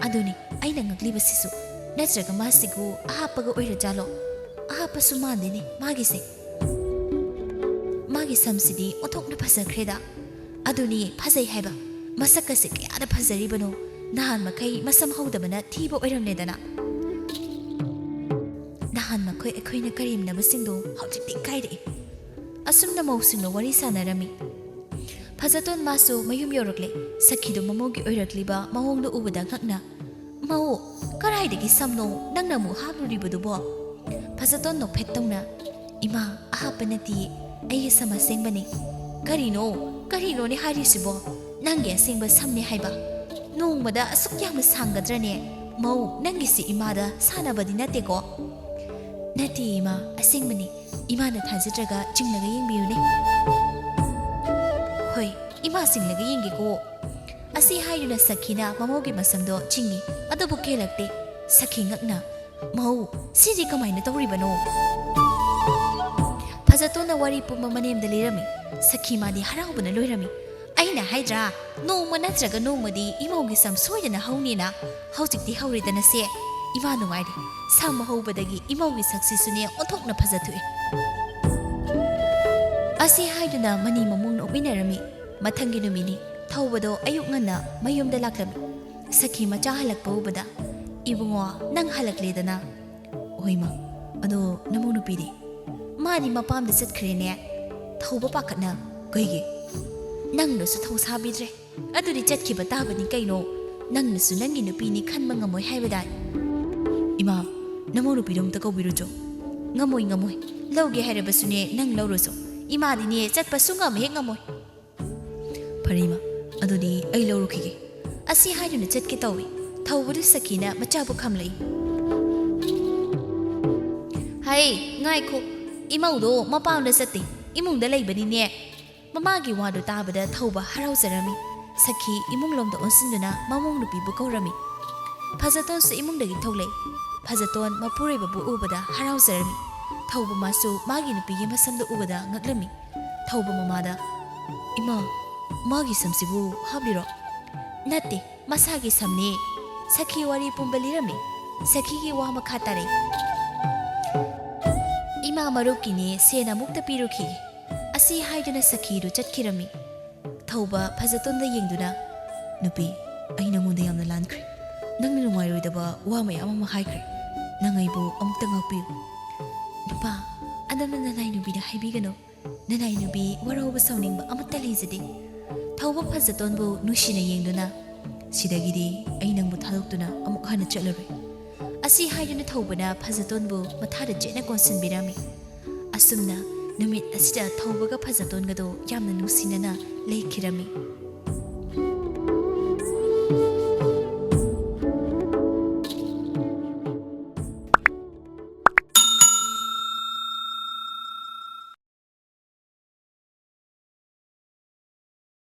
"ꯑꯗꯨꯅꯤ ꯑꯩꯅ ꯉꯛꯂꯤꯕꯁꯤꯁꯨ꯫ ꯅꯠꯇ꯭ꯔꯒ ꯃꯥꯁꯤꯕꯨ ꯑꯍꯥꯞꯄꯒ ꯑꯣꯏꯔꯖꯥꯠꯂꯣ? ꯑꯍꯥꯞꯄꯁꯨ ꯃꯥꯟꯗꯦꯅꯦ ꯃꯥꯒꯤꯁꯦ꯫ ꯃꯥꯒꯤ ꯁꯝꯁꯤꯗꯤ ꯑꯣꯟꯊꯣꯛꯅ ꯐꯖꯈ꯭ꯔꯦꯗ꯫ ꯑꯗꯨꯅꯤ ꯐꯖꯩ ꯍꯥꯏꯕ꯫ ꯃꯁꯛꯀꯁꯦ ꯀꯌꯥꯗ ꯐꯖꯔꯤꯕꯅꯣ꯫ ꯅꯍꯥꯟ ꯃꯈꯩ ꯃꯁꯝ ꯍꯧꯗꯕꯅ ꯊꯤꯕ ꯑꯣꯏꯔꯝꯂꯦꯗꯅ꯫ ꯅꯍꯥꯟ ꯃꯈꯣꯏ ꯑꯩꯈꯣꯏꯅ ꯀꯔꯦꯝꯅꯕꯁꯤꯡꯗꯣ ꯍꯧꯖꯤꯛꯇꯤ ꯀꯥꯏꯔꯛꯏ꯫" ꯑꯁꯨꯝꯅ ꯃꯧꯁꯤꯡꯅ ꯋꯥꯔꯤ ꯁꯥꯟꯅꯔꯝꯃꯤ꯫ ꯐꯖꯇꯣꯟ ꯃꯥꯁꯨ ꯃꯌꯨꯝ ꯌꯧꯔꯛꯂꯦ꯫ ꯁꯈꯤꯗꯣ ꯃꯃꯧꯒꯤ ꯑꯣꯏꯔꯛꯂꯤꯕ ꯃꯑꯣꯡꯗꯣ ꯎꯕꯗ ꯉꯛꯅ, "ꯃꯧ, ꯀꯔꯥꯏꯗꯒꯤ ꯁꯝꯅꯣ ꯅꯪꯅ ꯑꯃꯨꯛ ꯍꯥꯞꯂꯨꯔꯤꯕꯗꯨꯕꯣ?" ꯐꯖꯇꯣꯟ ꯅꯣꯛꯐꯦꯠ ꯇꯧꯅ, "ꯏꯃꯥ, ꯑꯍꯥꯞꯄ ꯅꯠꯇꯤꯌꯦ, ꯑꯩꯒꯤ ꯁꯝ ꯑꯁꯦꯡꯕꯅꯤ꯫" "ꯀꯔꯤꯅꯣ, ꯀꯔꯤꯅꯣꯅꯦ ꯍꯥꯏꯔꯤꯁꯤꯕꯣ? ꯅꯪꯒꯤ ꯑꯁꯦꯡꯕ ꯁꯝꯅꯦ ꯍꯥꯏꯕ? ꯅꯣꯡꯃꯗ ꯑꯁꯨꯛ ꯌꯥꯝꯅ ꯁꯥꯡꯒꯗ꯭ꯔꯅꯦ? ꯃꯧ, ꯅꯪꯒꯤꯁꯤ ꯏꯃꯥꯗ ꯁꯥꯟꯅꯕꯗꯤ ꯅꯠꯇꯦꯀꯣ?" "ꯅꯠꯇꯦ ꯏꯃꯥ, ꯑꯁꯦꯡꯕꯅꯤ꯫ ꯏꯃꯥꯅ ꯊꯥꯖꯗ꯭ꯔꯒ ꯆꯤꯡꯂꯒ ꯌꯦꯡꯕꯤꯌꯨꯅꯦ꯫" "ꯍꯣꯏ, ꯏꯃꯥ ꯆꯤꯡꯂꯒ ꯌꯦꯡꯒꯦꯀꯣ꯫" ꯑꯁꯤ ꯍꯥꯏꯗꯨꯅ ꯁꯈꯤꯅ ꯃꯃꯧꯒꯤ ꯃꯁꯝꯗꯣ ꯆꯤꯡꯏ, ꯑꯗꯨꯕꯨ ꯀꯦꯜꯂꯛꯇꯦ꯫ ꯁꯈꯤ ꯉꯛꯅ, "ꯃꯧ, ꯁꯤꯗꯤ ꯀꯃꯥꯏꯅ ꯇꯧꯔꯤꯕꯅꯣ?" ꯐꯖꯇꯣꯟꯅ ꯋꯥꯔꯤ ꯄꯨꯝꯕ ꯃꯅꯦꯝꯗ ꯂꯤꯔꯝꯃꯤ꯫ ꯁꯈꯤ ꯃꯥꯗꯤ ꯍꯔꯥꯎꯕꯅ ꯂꯣꯏꯔꯝꯃꯤ꯫ "ꯑꯩꯅ ꯍꯥꯏꯗ꯭ꯔꯥ, ꯅꯣꯡꯃ ꯅꯠꯇ꯭ꯔꯒ ꯅꯣꯡꯃꯗꯤ ꯏꯃꯧꯒꯤ ꯁꯝ ꯁꯣꯏꯗꯅ ꯍꯧꯅꯤꯅ꯫ ꯍꯧꯖꯤꯛꯇꯤ ꯍꯧꯔꯦꯗꯅꯁꯦ꯫ ꯏꯃꯥ ꯅꯨꯡꯉꯥꯏꯔꯦ꯫ ꯁꯝ ꯍꯧꯕꯗꯒꯤ ꯏꯃꯧꯒꯤ ꯁꯛꯁꯤꯁꯨꯅꯦ ꯑꯣꯟꯊꯣꯛꯅ ꯐꯖꯊꯣꯛꯑꯦ꯫ ꯑꯁꯤ ꯍꯥꯏꯗꯨꯅ ꯃꯅꯤ ꯃꯃꯧ ꯅꯣꯛꯃꯤꯟꯅꯔꯝꯃꯤ꯫ ꯃꯊꯪꯒꯤ ꯅꯨꯃꯤꯠꯅꯤ꯫ ꯊꯧꯕꯗꯣ ꯑꯌꯨꯛ ꯉꯟꯅ ꯃꯌꯨꯝꯗ ꯂꯥꯛꯂꯝꯃꯤ꯫ ꯁꯈꯤ ꯃꯆꯥ ꯍꯜꯂꯛꯄ ꯎꯕꯗ, "ꯏꯕꯨꯡꯉꯣ, ꯅꯪ ꯍꯜꯂꯛꯂꯦꯗꯅ?" "ꯍꯣꯏ ꯃꯥ, ꯑꯗꯣ ꯅꯃꯧ ꯅꯨꯄꯤꯗꯤ?" "ꯃꯥꯗꯤ ꯃꯄꯥꯝꯗ ꯆꯠꯈ꯭ꯔꯦꯅꯦ꯫" ꯊꯧꯕ ꯄꯥꯈꯠꯅ, "ꯀꯩꯒꯤ?" "ꯅꯪꯅꯁꯨ ꯊꯧꯁꯥꯕꯤꯗ꯭ꯔꯦ꯫ ꯑꯗꯨꯗꯤ ꯆꯠꯈꯤꯕ ꯇꯥꯕꯅꯤ ꯀꯩꯅꯣ꯫ ꯅꯪꯅꯁꯨ ꯅꯪꯒꯤ ꯅꯨꯄꯤꯅꯤ ꯈꯟꯕ ꯉꯝꯃꯣꯏ ꯍꯥꯏꯕꯗꯥꯏ?" "ꯏꯃꯥ, ꯅꯃꯧ ꯅꯨꯄꯤꯗꯣ ꯑꯝꯇ ꯀꯧꯕꯤꯔꯨꯆꯣ꯫" "ꯉꯝꯃꯣꯏ, ꯉꯝꯃꯣꯏ꯫ ꯂꯧꯒꯦ ꯍꯥꯏꯔꯕꯁꯨꯅꯦ ꯅꯪ ꯂꯧꯔꯨꯆꯣ꯫ ꯏꯃꯥꯗꯤꯅꯦ ꯆꯠꯄ ꯁꯨꯡꯉꯝ ꯍꯦꯛ ꯉꯝꯃꯣꯏ꯫" "ꯐꯔꯦ ꯏꯃꯥ, ꯑꯗꯨꯗꯤ ꯑꯩ ꯂꯧꯔꯨꯈꯤꯒꯦ꯫" ꯑꯁꯤ ꯍꯥꯏꯗꯨꯅ ꯆꯠꯀꯦ ꯇꯧꯏ꯫ ꯊꯧꯕꯗꯨ ꯁꯈꯤꯅ ꯃꯆꯥꯕꯨ ꯈꯥꯝꯂꯛꯏ꯫ "ꯍꯩ, ꯉꯥꯏꯈꯣ, ꯏꯃꯧꯗꯣ ꯃꯄꯥꯝꯗ ꯆꯠꯇꯦ, ꯏꯃꯨꯡꯗ ꯂꯩꯕꯅꯤꯅꯦ꯫" ꯃꯃꯥꯒꯤ ꯋꯥꯗꯨ ꯇꯥꯕꯗ ꯊꯧꯕ ꯍꯔꯥꯎꯖꯔꯝꯃꯤ꯫ ꯁꯈꯤ ꯏꯃꯨꯡꯂꯣꯝꯗ ꯑꯣꯟꯁꯤꯟꯗꯨꯅ ꯃꯃꯧ ꯅꯨꯄꯤꯕꯨ ꯀꯧꯔꯝꯃꯤ꯫ ꯐꯖꯇꯣꯟꯁꯨ ꯏꯃꯨꯡꯗꯒꯤ ꯊꯣꯛꯂꯛꯏ꯫ ꯐꯖꯇꯣꯟ ꯃꯄꯨꯔꯣꯏꯕꯕꯨ ꯎꯕꯗ ꯍꯔꯥꯎꯖꯔꯝꯃꯤ꯫ ꯊꯧꯕ ꯃꯥꯁꯨ ꯃꯥꯒꯤ ꯅꯨꯄꯤꯒꯤ ꯃꯁꯝꯗꯨ ꯎꯕꯗ ꯉꯛꯂꯝꯃꯤ꯫ ꯊꯧꯕ ꯃꯃꯥꯗ, "ꯏꯃꯥ, ꯃꯥꯒꯤ ꯁꯝꯁꯤꯕꯨ ꯍꯥꯞꯂꯤꯔꯣ?" "ꯅꯠꯇꯦ, ꯃꯁꯥꯒꯤ ꯁꯝꯅꯦ꯫" ꯁꯈꯤ ꯋꯥꯔꯤ ꯄꯨꯝꯕ ꯂꯤꯔꯝꯃꯤ꯫ ꯁꯈꯤꯒꯤ ꯋꯥ ꯃꯈꯥ ꯇꯥꯔꯛꯏ꯫ "ꯏꯃꯥ ꯃꯔꯨꯞꯀꯤꯅꯦ ꯁꯦꯟ ꯑꯃꯨꯛꯇ ꯄꯤꯔꯨꯈꯤꯒꯦ꯫" ꯑꯁꯤ ꯍꯥꯏꯗꯨꯅ ꯁꯈꯤꯗꯨ ꯆꯠꯈꯤꯔꯝꯃꯤ꯫ ꯊꯧꯕ ꯐꯖꯇꯣꯟꯗ ꯌꯦꯡꯗꯨꯅ, "ꯅꯨꯄꯤ, ꯑꯩ ꯅꯉꯣꯟꯗ ꯌꯥꯝꯅ ꯂꯥꯟꯈ꯭ꯔꯦ꯫ ꯅꯪꯅ ꯅꯨꯡꯉꯥꯏꯔꯣꯏꯗꯕ ꯋꯥ ꯃꯌꯥꯝ ꯑꯃ ꯍꯥꯏꯈ꯭ꯔꯦ꯫ ꯅꯪ ꯑꯩꯕꯨ ꯑꯃꯨꯛꯇ ꯉꯥꯛꯄꯤꯌꯨ꯫" "ꯅꯨꯄꯥ, ꯑꯗꯣꯝꯅ ꯅꯅꯥꯏ ꯅꯨꯄꯤꯗ ꯍꯥꯏꯕꯤꯒꯅꯨ꯫ ꯅꯅꯥꯏ ꯅꯨꯄꯤ ꯋꯥꯔꯧꯕ ꯁꯥꯎꯅꯤꯡꯕ ꯑꯃꯠꯇ ꯂꯩꯖꯗꯦ꯫" ꯊꯧꯕ ꯐꯖꯇꯣꯟꯕꯨ ꯅꯨꯡꯁꯤꯅ ꯌꯦꯡꯗꯨꯅ, "ꯁꯤꯗꯒꯤꯗꯤ ꯑꯩ ꯅꯪꯕꯨ ꯊꯥꯗꯣꯛꯇꯨꯅ ꯑꯃꯨꯛ ꯍꯟꯅ ꯆꯠꯂꯔꯣꯏ꯫" ꯑꯁꯤ ꯍꯥꯏꯗꯨꯅ ꯊꯧꯕꯅ ꯐꯖꯇꯣꯟꯕꯨ ꯃꯊꯥꯗ ꯆꯦꯠꯅ ꯀꯣꯟꯁꯤꯟꯕꯤꯔꯝꯃꯤ꯫ ꯑꯁꯨꯝꯅ ꯅꯨꯃꯤꯠ ꯑꯁꯤꯗ ꯊꯧꯕꯒ ꯐꯖꯇꯣꯟꯒꯗꯣ ꯌꯥꯝꯅ ꯅꯨꯡꯁꯤꯅꯅ ꯂꯩꯈꯤꯔꯝꯃꯤ꯫